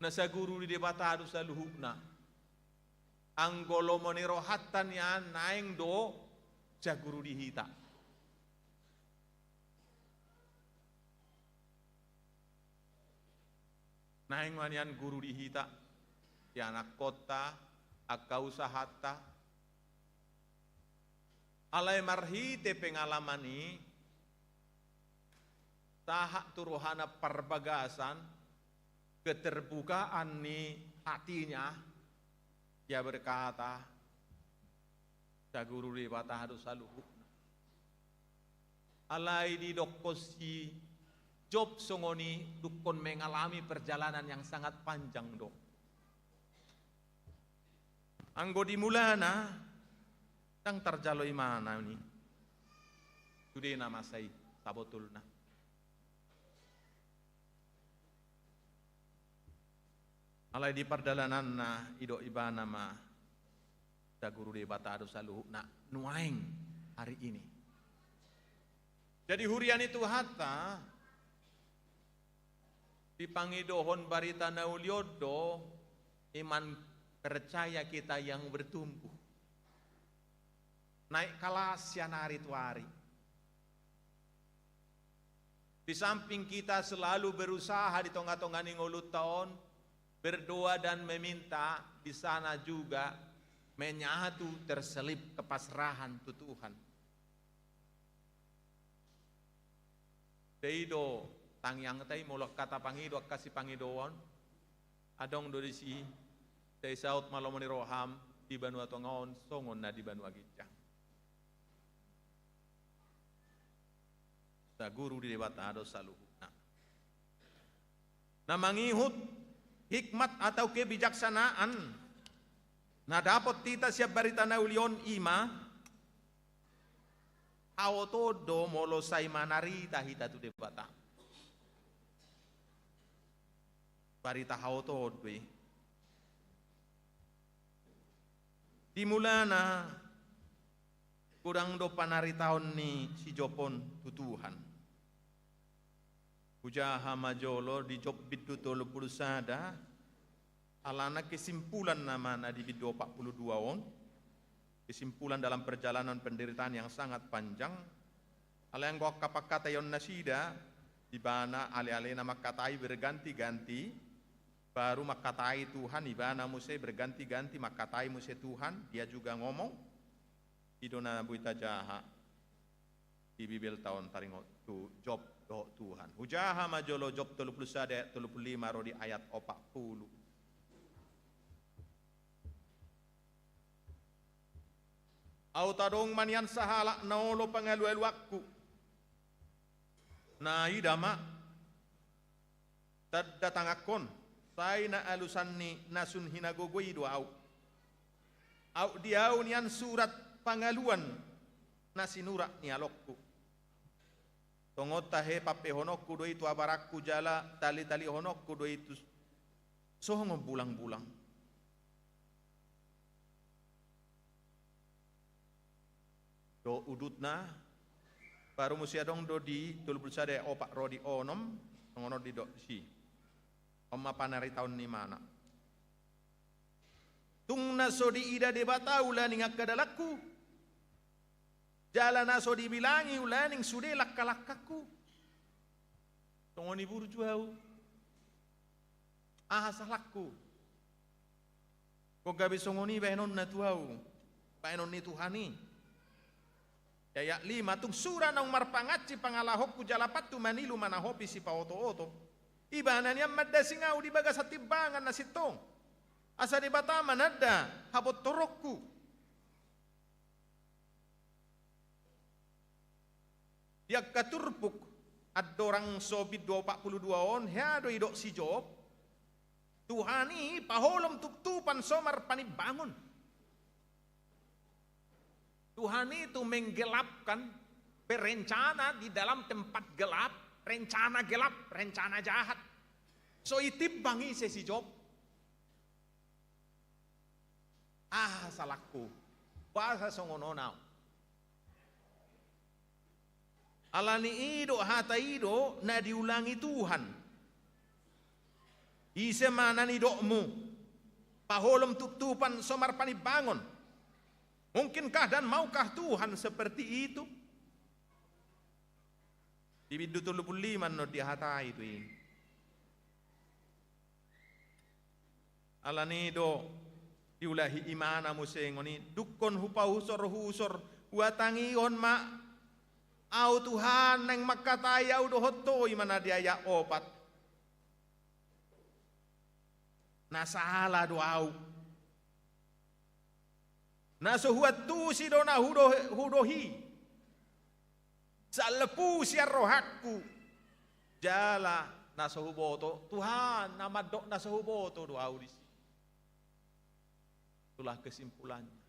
na saguru ni Debata do saluhutna. Anggo lomo ni rohanta nian naeng do saguru di hita. Naeng ma nian guru di hita, di anakkonta, angka usahanta. Alai marhite pengalaman i, sahat tu rohana parbagasan, keterbukaan ni hatinya, ia berkata, saguru Debata do saluhutna. Alai didokkon si Job songon i, dungkon mengalami perjalanan yang sangat panjang do. Anggo di mulana, ndang tarjalo imana i. Sude na masa i, sabotulna. Alai di pardalananna, didok ibana ma, saguru Debata do saluhutna nuaeng hari ini. Jadi huria ni Tuhanta, dipangidohon barita na uli on do iman percaya kita yang bertumbuh. Naik kelas sian ari tu ari. Di samping kita selalu berusaha di tonga-tonga ni ngolunta on, berdoa dan meminta, di sana juga menyatu terselip kepasrahan tu Tuhan. Dei do tangiangta i, molo angka tapangido angka sipangidoan, adong do disi, sai saut ma lomo ni roham di banua tonga on songon na di banua ginjang. Saguru di Debata do saluhutna. Na mangihut hikmat atau kebijaksanaan na dapot hita sian barita na uli on i ma, haotoon do molo sai manarita hita tu Debata. Barita haotoon do i. Di mulana, godang do panaritaon ni si Job on tu Tuhan. Hujaha ma jolo di Job bindu tolu pulu sada, alana kesimpulan nama na di bindu opat pulu dua on, kesimpulan dalam perjalanan penderitaan yang sangat panjang. Alai anggo angka pangkataion nasida, ibana ale-alena mangkatai berganti-ganti, baru mangkatai Tuhan, ibana muse berganti-ganti mangkatai muse Tuhan, dia juga ngomong. I do na boi tajaha di Bibelta on taringot tu Job dohot Tuhan. Hujaha ma jolo Job tolu pulu sada ayat tolu pulu lima ro di ayat opat pulu. Aut adong ma nian sahalak na olo pangalualuanku. Na ida ma, tanda tanganhon, sai na alusan ni na sun hinagogo i do ahu. Aut di ahu nian surat pangaluan na sinurat ni alongku. Tongon tahe pampehononku do i tu abaranku jala talitalihononku do i tu songon bulangbulang. Do udutna, baru muse adong do di tolu pulu sada opat ro di onom, songon on didok disi. On ma panaritaon ni imana. Tung na so diida Debata ulaning angka dalanku, jala na so dibilangi ulaning sude langkalangkangku. Songon i burju ahu. Aha salangku? Kok gabe songon i bahenonna tu ahu, bahenon ni Tuhan i. Ayat lima, tung sura naung marpangansi pangalahonku jala pantu manilu manahopi sipaotooto. Ibana nian mandasing ahu di bagasan timbangan na sintong. Asa Debata mananda habontoronku. Di angka turpuk andorang so bindu opat pulu dua on, hea do didok si Job, Tuhan i paholom tuptupan so marpanimbangon. Tuhan itu menggelapkan, berencana di dalam tempat gelap, rencana gelap, rencana jahat. So itimbang ise si Job. Aha salangku? Boasa songon on ahu? Ala ni i do hata i do na diulangi Tuhan. Ise ma na nidokmu? Paholom tuptupan so marpanimbangon. Mungkinkah dan maukah Tuhan seperti itu? Di bindu tolu pulu lima annon dihatai tu i. Ala ni do diulahi imana muse songon i, dungkon hupahusorhusor, huhatangihon ma, ahu Tuhan naeng mangkatai ahu dohot ho, i ma na di ayat opat. Na sala do ahu. Na so huantusi do na hudo-, hudohi. Salpu sian rohangku. Jala na so huboto, Tuhan, na mandok na so huboto do ahu disi. Itulah kesimpulannya.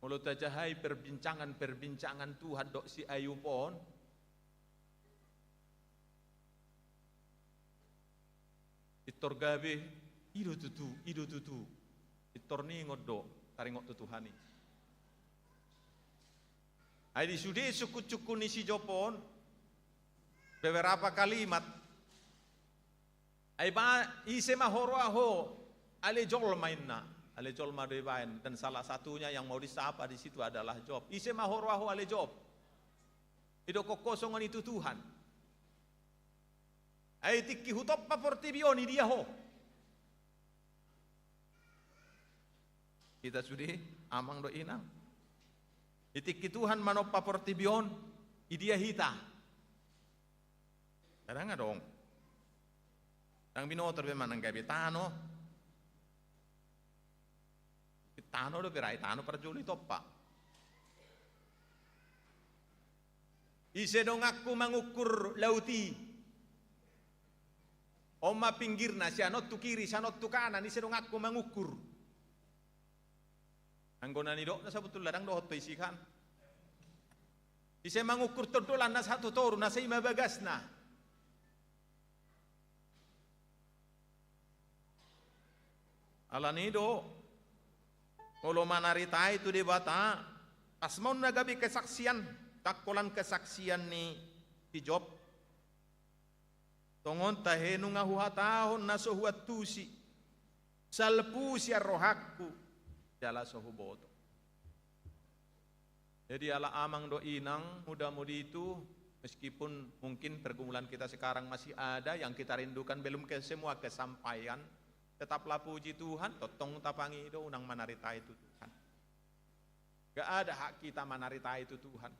Molo tajahai perbincangan-perbincangan Tuhan dohot si Ayub on, pintor gabe, i do tutu, i do tutu. Pintor ningot do taringot tu Tuhan i. Ai di sude sungkunsungkun ni si Job on, beberapa kalimat. Ai ba, ise ma huroha ho ale jolma, inna. Ale jolma do ibaen, dan salah satunya yang mau disapa di situ adalah Job. Ise ma huroha ho ale Job? Didokkon ho songon i tu Tuhan. Ai tingki hutompa portibi on, idia ho? Hita sude, amang dohot inang. Di tingki Tuhan manompa portibi on, idia hita? Ndang adong. Ndang binoto dope manang gabe tano. Tano dope ra i, tano parjolo ditompa. Ise donganku mangukur laut i? On ma pinggirna, sian on tu kiri, sian on tu kanan, ise donganku mangukur? Anggo na nidokna sabotulna ndang dohot ho isi kan. Ise mangukur tondolanna sahat tu toru, na sai ma bagasna. Ala ni do, molo manaritai tu Debata, pas ma on na gabe kesaksian, ndang holan kesaksian ni si Job. Tongon tahe nunga huhatahon na so huantusi, salpu sian rohangku, jala so huboto. Jadi ala amang dohot inang, muda-mudi itu, meskipun mungkin pergumulan kita sekarang masih ada, yang kita rindukan belum ke semua kesampaian, tetaplah puji Tuhan, tongtong tapangido, unang manaritai tu Tuhan. Gak ada hak kita manaritai tu Tuhan.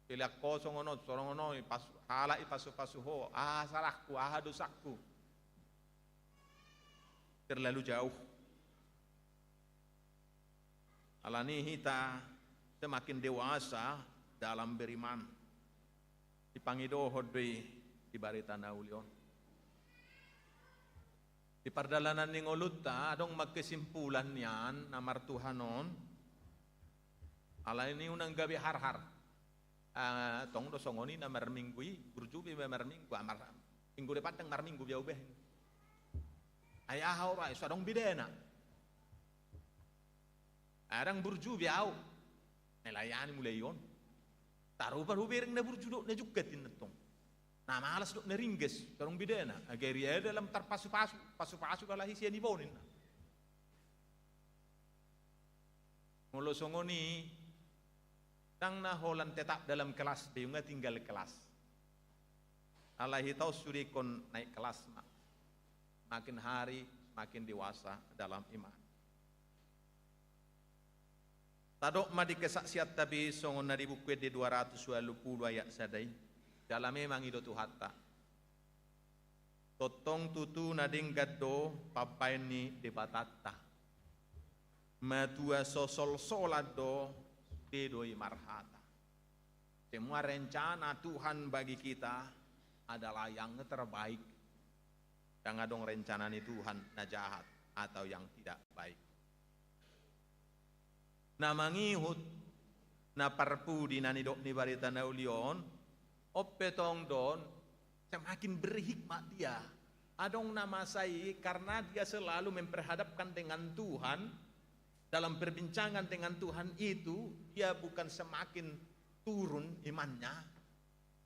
Pilihan kosong ono, songon ono, pas-, halak i pasu-pasu ho, aha salahku, aha dosaku. Terlalu jauh. Alani hita semakin dewasa dalam beriman, dipangidohon do i di barita na uli on. Di pardalanan ni ngolunta adong ma kesimpulan nian na martuhan on. Alani unang gabe harhar. Ah, tong do songon i na marminggu i, burju be marminggu, ah, mar-, minggu depan ndang marminggu be au bahen. Ai aha ora, so adong bedana. Ndang burju be au. Melayani mulai on. Tarupa do hubereng na burju dohot na jungkat inna tong. Na malas dohot na ringgas, so adong bedana. Agar ia dalam tarpasupasu, pasupasu do alai sian ibon inna. Molo songon i, ndang na holan tetap dalam kelas be, nunga tinggal kelas. Alai hita on sude ingkon naik kelas ma. Makin hari makin dewasa dalam iman. Tadok ma di kesaksianta be songon na di Buku Ende dua ratus ualu pulu ayat sada i. Jala memang i do Tuhanta. Tongtong tutu na denggan do pambaen ni Debatanta. Matua so solsolan do, sude do i marhata. Semua rencana Tuhan bagi kita adalah yang terbaik. Ndang adong rencana ni Tuhan na jahat atau yang tidak baik. Na mangihut na parpudi na nidok ni barita na uli on, on pe tong do on, semakin berhikmat dia. Adong na masa i karena dia selalu memperhadapkan dengan Tuhan, dalam perbincangan dengan Tuhan itu, dia bukan semakin turun imannya,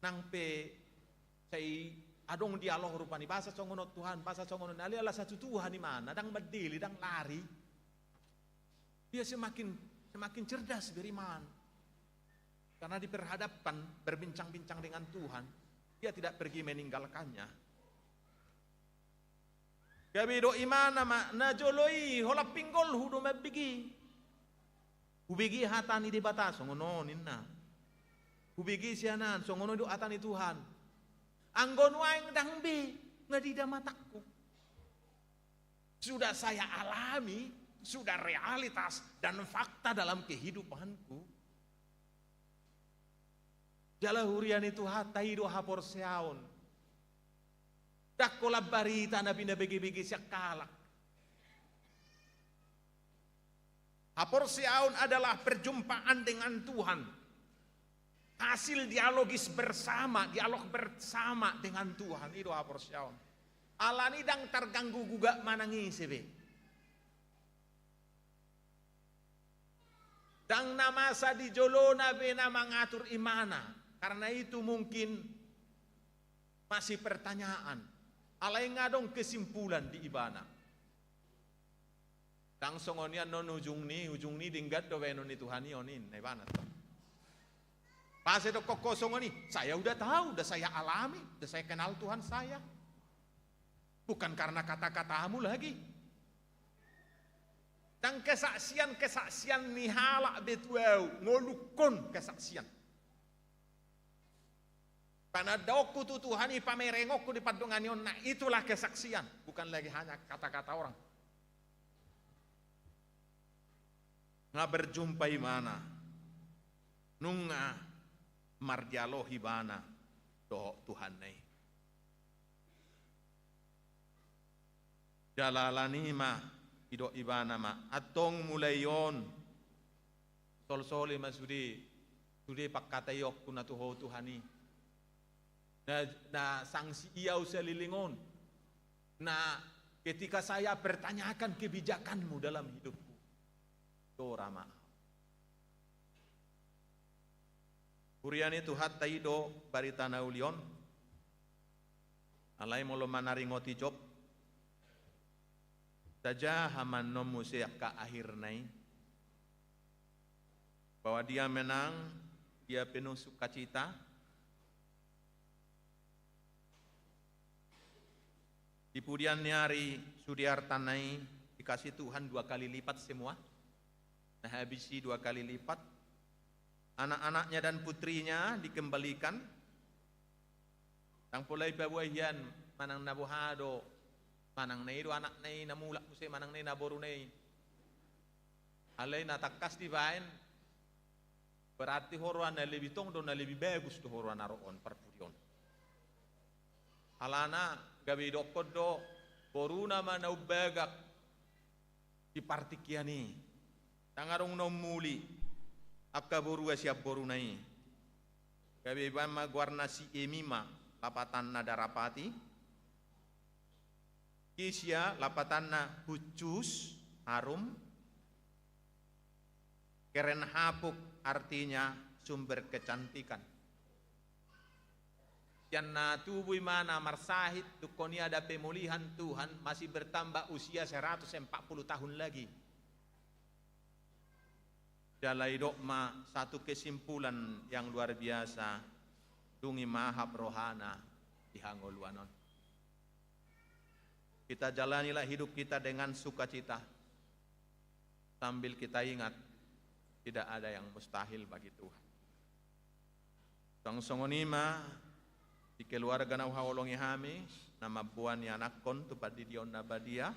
nang pe sai adong dialog rupani, boasa songon on Tuhan, boasa songon on, alai ala satu Tuhan imana, ndang mandele, ndang lari. Dia semakin, semakin cerdas beriman. Karena diperhadapkan, berbincang-bincang dengan Tuhan, dia tidak pergi meninggalkannya. Gabe didok imana ma, na jolo i holan pinggolhu do mambege. Hubege hata ni Debata, songon on ninna. Hubege sian an, songon on do hata ni Tuhan. Anggo nuaeng ndang be, nga diida matangku. Sudah saya alami, sudah realitas dan fakta dalam kehidupanku. Jala huria ni Tuhanta, i do haporseaon. Ndang holan barita na pinabege-bege sian halak. Haporseaon adalah perjumpaan dengan Tuhan. Hasil dialogis bersama, dialog bersama dengan Tuhan. I do haporseaon. Alani ndang targanggu gugat manang ise be. Ndang na masa di jolona be na mangatur imana. Karena itu mungkin masih pertanyaan. Alai nga adong kesimpulan di ibana. Ndang songon i annon ujung ni, ujung ni denggan do baenon ni Tuhan i on, ninna ibana tong. Pas didokkon ho songon i, saya udah tahu, udah saya alami, udah saya kenal Tuhan saya. Bukan karena kata-katamu lagi. Ndang kesaksian-kesaksian ni halak be tu ahu, ngolungkon kesaksian. Panandaonku tu Tuhan i, pamerengonku di pandonganionna, itulah kesaksian. Bukan lagi hanya kata-kata orang. Nga berjumpa ibana. Nunga mardialog ibana dohot Tuhanna i. Jala alani i ma, didok ibana ma, antong mulai on, solsoli ma sude, sude pangkataionku na tu ho Tuhan i. Na, na sanksi i ahu saleleng on. Na ketika saya pertanyakan kebijakanmu dalam hidupku. Dora ma. Huria ni Tuhanta, i do barita na uli on. Alai molo manaringoti Job, tajaha ma annon muse angka akhirna i. Bahwa dia menang, dia penuh sukacita. Di pudian ni ari sude artana i dikasih Tuhan dua kali lipat semua. Na habis i dua kali lipat. Anak-anaknya dan putrinya dikembalikan. Ndang pola ipaboa hian manang na boha do, manang na i do anakna i na mulak muse, manang na i na boruna i. Alai na tangkas dibaen, berarti huroha na lebih tong do, na lebih bagus do huroha na ro on, parpudi on. Alana gabe didokkon do, boruna ma na umbagak di partingkian i. Ndang adong na ummuli angka borua sian boruna i. Gabe dibaen ma goarna si Emima, lapatanna darapati. Kisia, lapatanna huncus, harum. Keren hapuk, artinya sumber kecantikan. Sian na tubu imana marsahit, dungkon i ada pemulihan, Tuhan masih bertambah usia seratus empat puluh tahun lagi. Jala didok ma satu kesimpulan yang luar biasa, dung i mahap rohana di hangoluan on. Kita jalanilah hidup kita dengan sukacita, sambil kita ingat, tidak ada yang mustahil bagi Tuhan. Suang songon i ma di keluarga na huhaholongi hami, na mamboan ianakhon tu pandidion na badia.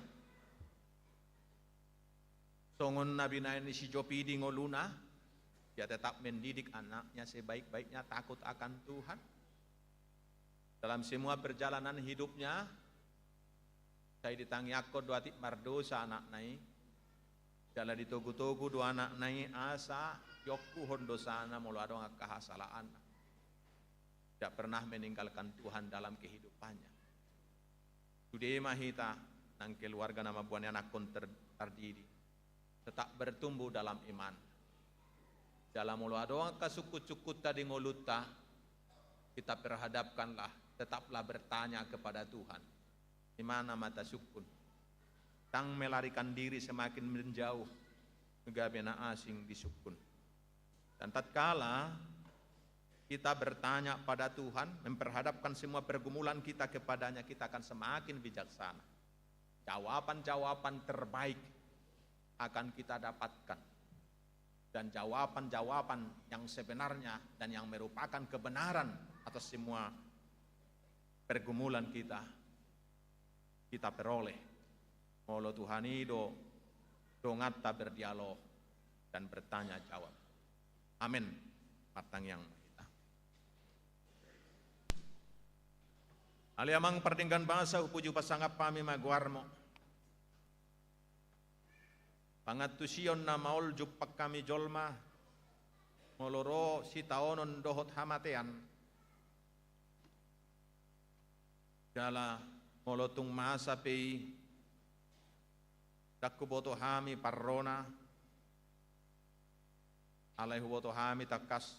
Songon na binaen ni si Job i di ngoluna, ia tetap mendidik anaknya sebaik-baiknya, takut akan Tuhan. Dalam semua perjalanan hidupnya, sai ditangiangkon do atik mardosa anakna i. Jala ditogu-togu do anakna i asa diongkuhon dosana molo adong angka hasalaanna. Tidak pernah meninggalkan Tuhan dalam kehidupannya. Sude ma hita nang keluarga na mamboan ianakhon ter-, tardidi, tetap bertumbuh dalam iman. Jala molo adong angka sungkun-sungkunta di ngolunta, kita perhadapkanlah, tetaplah bertanya kepada Tuhan. Di mana ma tasungkun? Ndang melarikan diri semakin menjauh, gabe na asing disungkun. Dan tatkala kita bertanya pada Tuhan, memperhadapkan semua pergumulan kita kepada-Nya, kita akan semakin bijaksana. Jawaban-jawaban terbaik akan kita dapatkan. Dan jawaban-jawaban yang sebenarnya dan yang merupakan kebenaran atas semua pergumulan kita, kita peroleh. Molo Tuhan i do donganta berdialog dan bertanya jawab. Amin. Martangiang ma hita. Ale Amang pardenggan basa, hupuji pasangap hami ma goarmu. Pangantusion na maol jumpang hami jolma, molo ro sitaonon dohot hamatean. Jala molo tung masa pe i, ndang huboto hami parrona, alai huboto hami tangkas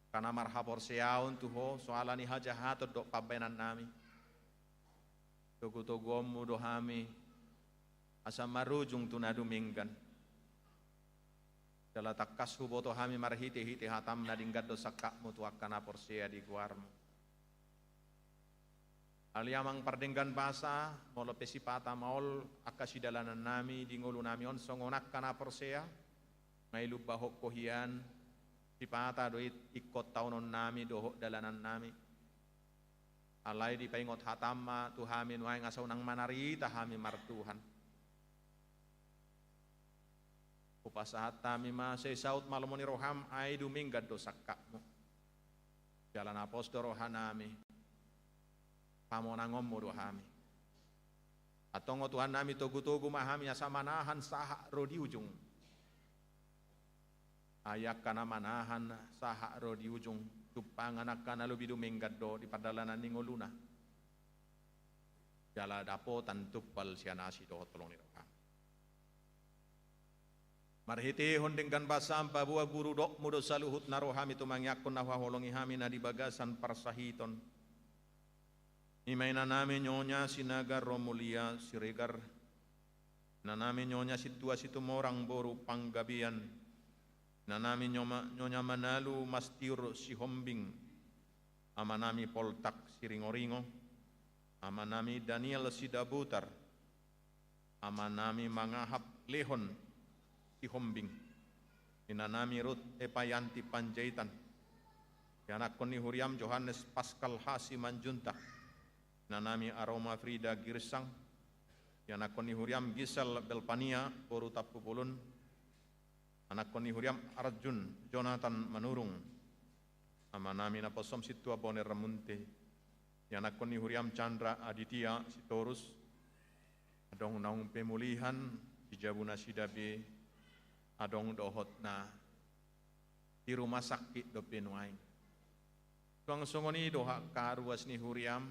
angka na marhaporseaon tu Ho, soal ni hajahaton dohot pambahenannami. Togu-toguonmu do hami, asa marujung tu na dumenggan. Jala tangkas huboto hami marhite-hite hatam na denggan do sangkapmu tu angka na porsea di goarmu. Ale Amang pardenggan basa, molo pe sipata maol angka sidalanannami di ngolunami on songon angka na porsea, nga i lumbahon Ho hian, sipata do i ingkon taononnami dohot dalanannami. Alai dipaingot hatam ma tu hami nuaeng asa unang manarita hami martuhan. Hupasahat hami ma, sai saut ma lomo ni roham, ai dumenggan do sangkapmu. Jala na pos do rohanami, pamonangonmu do hami. Antong Ho Tuhannami, togu-togu ma hami asa manahan sahat ro di ujung. Ai angka na manahan sahat ro di ujung, jumpangan angka na lobi dumenggan do di pardalanan ni ngoluna. Jala dapotan tumpal sian asi dohot holong ni roham. Marhitehon denggan basam paboa guru, dokmu do saluhutna, ro hami tumangiangkon na huhaholongi hami na di bagasan parsahiton. I ma inanami Nyonya Sinaga Romulia Siregar, inanami Nyonya Sintua Situmorang boru Panggabean, inanami Nyoma-, Nyonya Manalu Mastiur Sihombing, amanami Poltak Siringoringo, amanami Daniel Sidabutar, amanami Mangahap Lehon Sihombing, inanami Rut Epayanti Panjaitan, ianakhon ni huriam Johannes Paskal Hasimanjuntak, inanami Aroma Frida Girsang, Ianakhon ni huriam Gisel Belpania boru Tampubolon, anakhon ni huriam Arjun Jonathan Manurung, amanami naposom Sintua Boner Ramunte, ianakhon ni huriam Chandra Aditya Sitorus, adong naung pemulihan di jabu nasida be, adong dohot na di rumah sakit dope nuaeng. Suang songon i do angka ruas ni huriam,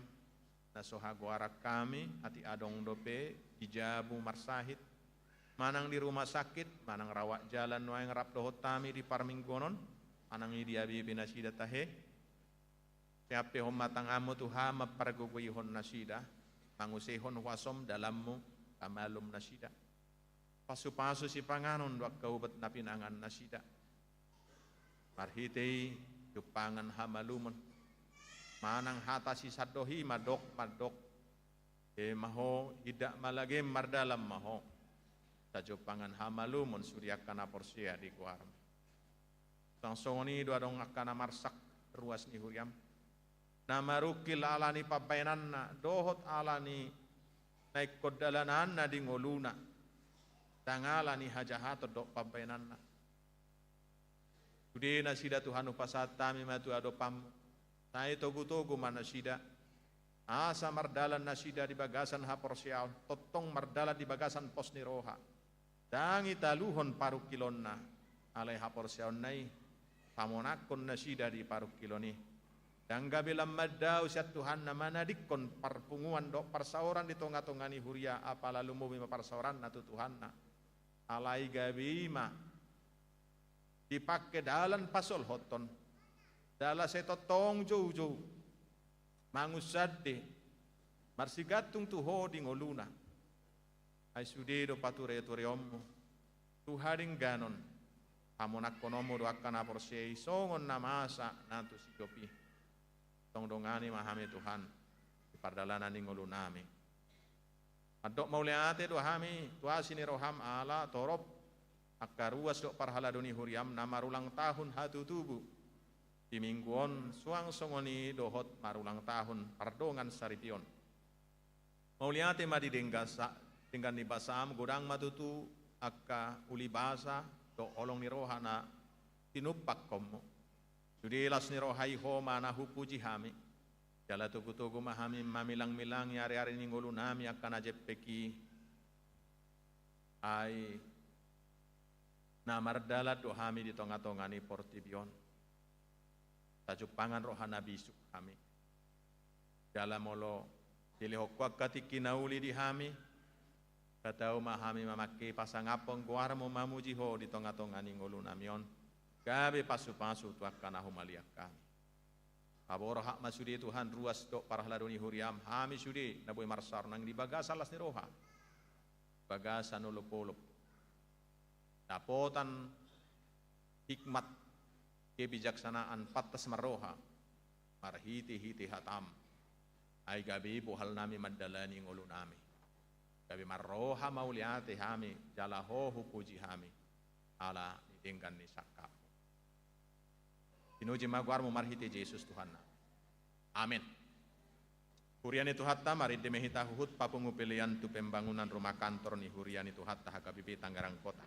na so hagoaran hami, atik adong dope di jabu marsahit, manang di rumah sakit, manang rawat jalan nuaeng rap dohot hami di parmingguon on, manang i dia be nasida tahe. Sai ampehon ma tanganmu Tuhan, mampargogoihon nasida, mangusehon huasom dalanmu, pamalum nasida. Pasupasu sipanganon dohot angka ubat na pinangan nasida. Marhite i jumpangan hamalumon. Manang hata sisandohi mandok, mandok: Eme ho indak malage, mardalan ma ho. Sai jumpangan hamalumon sude angka na porsea di goarmu. Suang songon i do adong angka na marsak ruas ni huriam, na marungkil ala ni pambahenanna dohot ala ni na ingkon dalananna di ngoluna, ndang ala ni hajahaton dohot pambahenanna. Sude nasida Tuhan, hupasahat hami ma tu adopanmu. Sai togutogu ma nasida, asa mardalan nasida di bagasan haporseaon, tongtong mardalan di bagasan pos ni roha. Ndang italuhon parungkilonna, alai haporseaonna i pamonangkon nasida di parungkilon i. Ndang gabe lam mandao sian Tuhanna manadingkon parpunguan dohot parsaoran di tongatonga ni huria, apala lumobi ma parsaoranna tu Tuhanna. Alai gabe i ma dipangke dalan pasolhothon, jala sai tongtong joujou, mangunsande, marsigantung tu ho di ngoluna. Ai sude do paturatureonmu tu hadengganon, pamonangkononmu do angka na porsea i songon na masa na tu siganup i. Tong dongani ma hami Tuhan di pardalanan ni ngolunami. Mandok mauliate do hami tu asi ni roham ala torop angka ruas dohot parhalado ni huriam na marulang tahun hatutubu di minggu on, suang songon i dohot marulang tahun pardongan saripeon. Mauliate ma di denggan sa-, denggan ni basam, godang ma tutu angka uli basa dohot holong ni roha na tinumpak hommu. Sude las ni roha i ho ma na hupuji hami. Jala togutogu ma hami mamilangmilangi ariari ni ngolunami angka na jempek i. Ai na mardalan do hami di tongatonga ni portibi on. Sai jumpangan roha na bisuk hami. Jala molo dilehon ho angka tingki na uli di hami, sai tau ma hami mamangke pasangaphon goarmu mamuji ho di tongatonga ni ngolunami on, gabe pasupasu tu angka na humaliang hami. Paborhat ma sude Tuhan ruas dohot parhalado ni huriam, hami sude na boi marsaor nang di bagasan las ni roha, bagasan olopolop, dapotan hikmat, kebijaksanaan, pantas marroha marhitehite hatam. Ai gabe i bohalnami mandalani ngolunami. Gabe marroha mauliate hami jala ho hupuji hami ala ni denggan ni sangkapmu. Pinuji ma goarmu marhite Jesus Tuhannami. Amen. Huria ni Tuhanta, marende ma hita huhut papungu pelean tu pembangunan rumah kantor ni huria ni Tuhanta H K B P Tangerang Kota.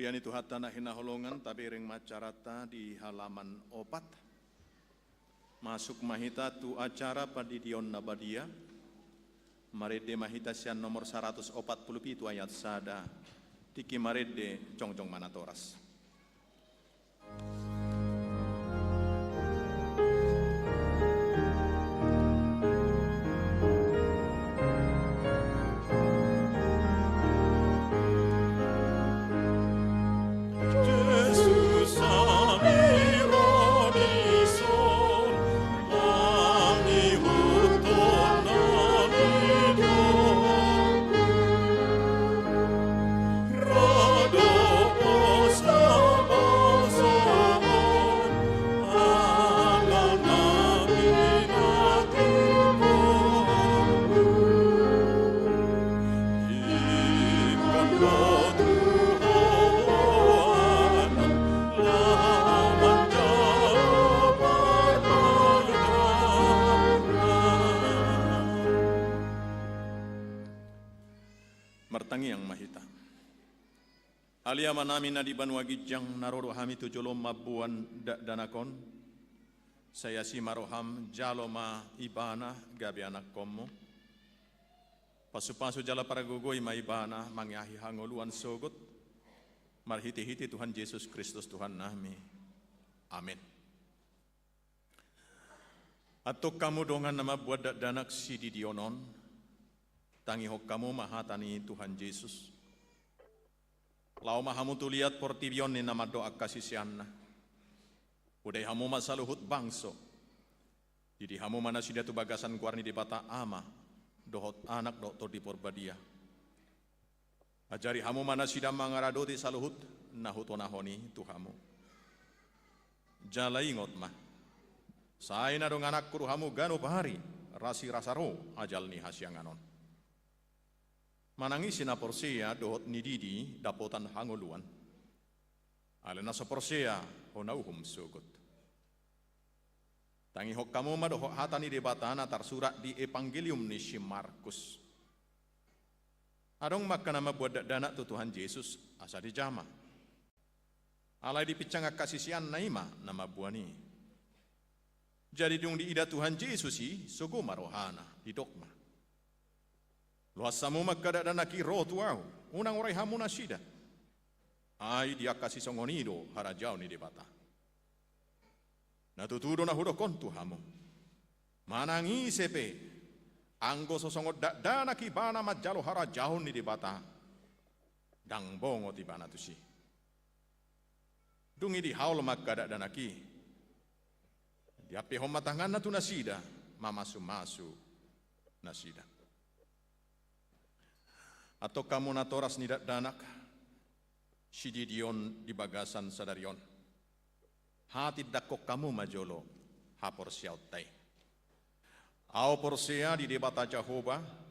Ia ni Tuhanta na hinaholongan, tabereng ma acaranta di halaman opat. Masuk ma hita tu acara pandidion na badia. Marende ma hita sian nomor saratus opat pulu pitu ayat sada. Tingki marende, jongjong ma natoras. Martangiang ma hita. Ale Amanami na di banua ginjang, na ro do hami tu jolom mamboan dakdanak on. Sai asi ma roham, jalo ma ibana gabe anakkonmu. Pasupasu jala pargogoi ma ibana mangeahi hangoluan sogot, marhitehite Tuhan Jesus Kristus Tuhannami. Amen. Antong hamu dongan na mamboan dakdanak sididion on, tangihon hamu ma hata ni Tuhan Jesus. Laho ma hamu tu liat portibi on ninna mandok angka siseanna: Hudai hamu ma saluhut bangso. Didi hamu ma nasida tu bagasan goar ni Debata Ama, dohot Anak, dohot Tondi Porbadia. Ajari hamu ma nasida mangaradoti saluhut na hutonahon i tu hamu. Jala ingot ma, sai na dongananku do hamu ganup ari, rasirasa ro ajal ni hasiangan on. Manang ise na porsea dohot nididi dapotan hangoluan. Alai na so porsea hona uhum sogot. Tangihon hamu ma dohot hata ni Debata na tarsurat di Evangelium ni si Markus. Adong ma angka na mamboan dakdanak tu Tuhan Jesus asa dijama. Alai dipinsang angka siseanna i ma na mamboan i. Jadi dung diida Tuhan Jesus i, sogo ma rohana, didok ma: Loas hamu ma angka dakdanak i ro tu ahu, unang orai hamu nasida. Ai di angka sisongon i do harajaon ni Debata. Na tutu do na hudok on tu hamu: Manang ise pe, anggo so songon dakdanak ibana manjalo harajaon ni Debata, ndang bongot ibana tusi. Dung i dihaol ma angka dakdanak i, diampehon ma tanganna tu nasida, mamasumasu nasida. Antong hamu natoras ni dakdanak sididion di bagasan sadari on, hatindangkon hamu ma jolo haporseaonta i. Ahu porsea di Debata Jahowa.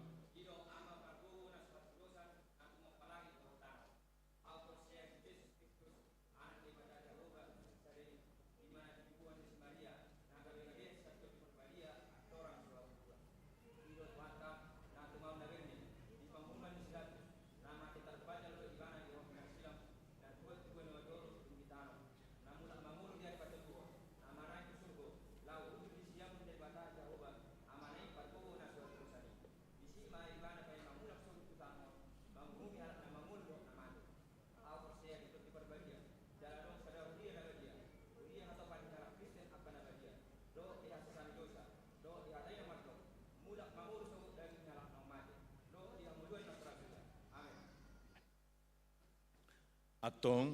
Antong,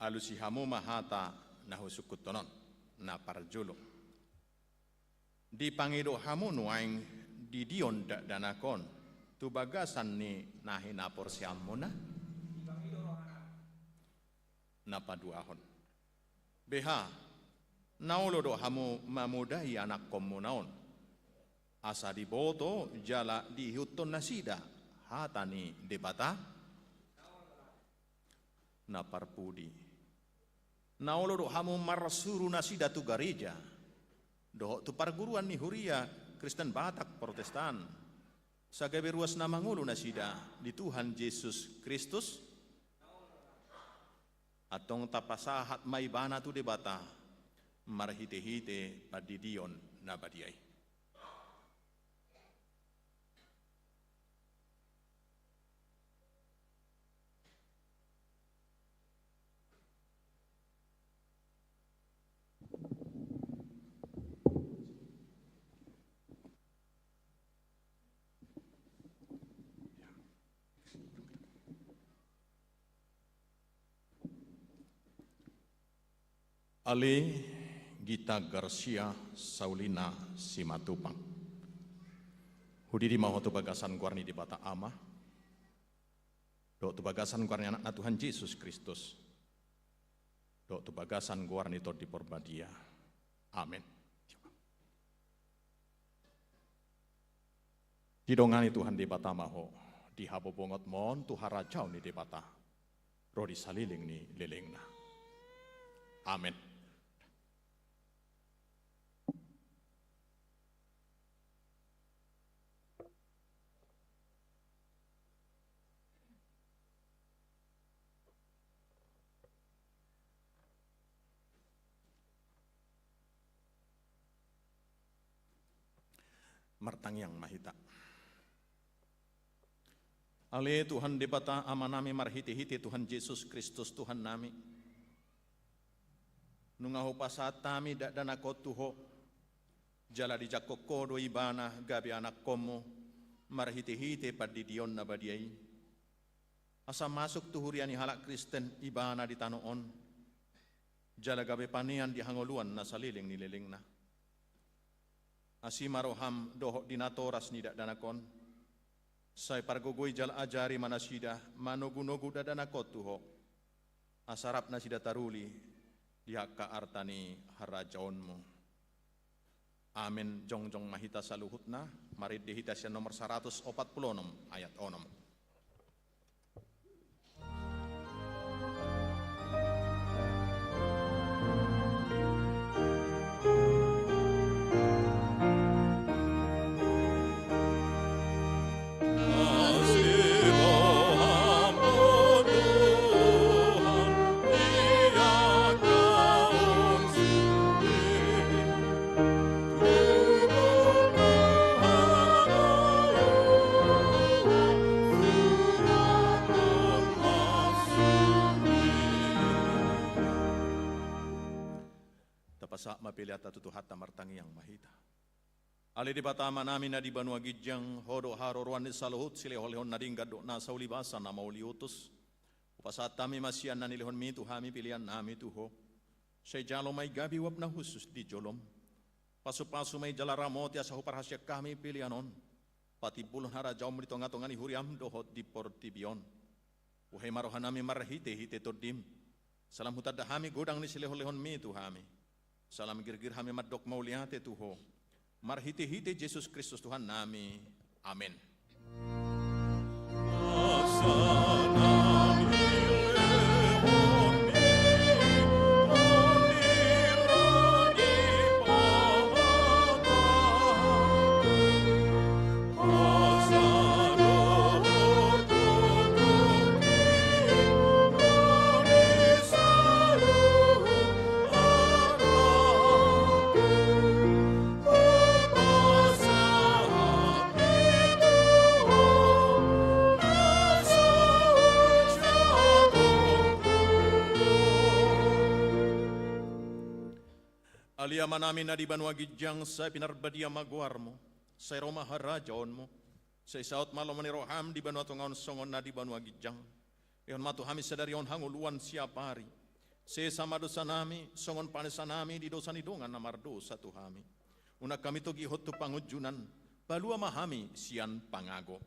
alusi hamu ma hata na husungkunhon on. Na parjolo, dipangido hamu nuaeng didion dakdanak on tu bagasan ni na hinaporseaonmuna? Na paduahon, beha, na olo do hamu mamodai anakkonmuna on, asa diboto jala diihuthon nasida hata ni Debata? Na parpudi, na olo do hamu marsuru nasida tu gareja dohot tu parguruan ni huria Kristen Batak Protestan, asa gabe ruas na mangolu nasida di Tuhan Jesus Kristus? Antong tapasahat ma ibana tu Debata marhitehite pandidion na badia i. Ale Gita Garcia Saulina Simatupang. Hudidi ma ho tu bagasan goar ni Debata Ama, dohot tu bagasan goar ni Anakna Tuhan Jesus Kristus, dohot tu bagasan goar ni Tondi Porbadia. Amen. Didongani Tuhan Debata ma ho di habobongotmon tu harajaon ni Debata ro di saleleng ni lelengna. Amen. Martangiang ma hita. Ale Tuhan Debata Amanami, marhitehite Tuhan Jesus Kristus Tuhannami, nunga hupasahat hami dakdanak on tu Ho, jala dijangkon Ho do ibana gabe anakkonmu marhitehite pandidion na badia i, asa masuk tu huria ni halak Kristen ibana di tano on, jala gabe panean di hangoluan na saleleng ni lelengna. Asi ma roham dohot di natoras ni dakdanak on, sai pargogoi jala ajari ma nasida manogunogu dakdanak on tu Ho, asa rap nasida taruli di angka arta ni harajaonmu. Amen. Jongjong ma hita saluhutna, marende hita sian nomor saratus opat pulu onom, ayat onom. Tapasahat ma peleanta tu Tuhanta, martangiang ma hita. Ale Debata Amanami na di banua ginjang, Ho do haroroan ni saluhut silehonlehon na denggan dohot nasa ulibasa na mauliutus. Hupasahat hami ma sian na nilehonmi tu hami peleannami tu Ho. Sai jalo ma i gabe uap na hushus di jolom. Pasupasu ma i jala ramoti asa huparhaseang hami pelean on patimbulhon harajaonmu di tongatonga ni huriam dohot di portibi on. Buhai ma rohanami marhitehite Tondim. Sai lam hutanda hami godang ni silehonlehonmi tu hami. Sai lam girgir hami mandok mauliate tu Ho, marhitehite Jesus Kristus Tuhannami. Amen. Ale Amanami na di banua ginjang, sai pinarbadia ma goarmu, sai ro ma harajaonmu, sai saut ma lomo ni roham di banua tonga on songon na di banua ginjang. Lehon ma tu hami sadari on hangoluan siapari. Sesa ma dosanami, songon panesanami di dosa ni dongan na mardosa tu hami. Unang hami togihon tu pangunjunan, palua ma hami sian pangago.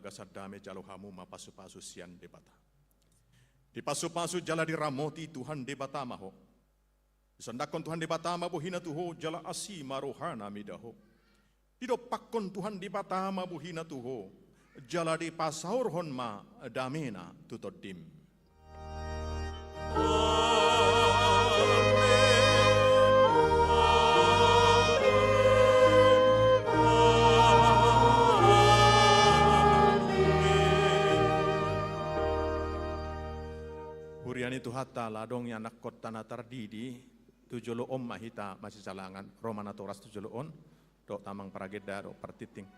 Bagasan dame jalo hamu ma pasupasu sian Debata. Dipasupasu jala diramoti Tuhan Debata ma ho. Disondangkon Tuhan Debata ma bohina tu ho jala asi ma rohana mida ho. Didompakkon Tuhan Debata ma bohina tu ho jala dipasaorhon ma damena tu tondim. Huria ni Tuhanta, ala adong ianakhonta na tardidi, tu jolo on ma hita masijalangan. Ro ma natoras tu jolo on, dohot amang paragenda dohot partingting.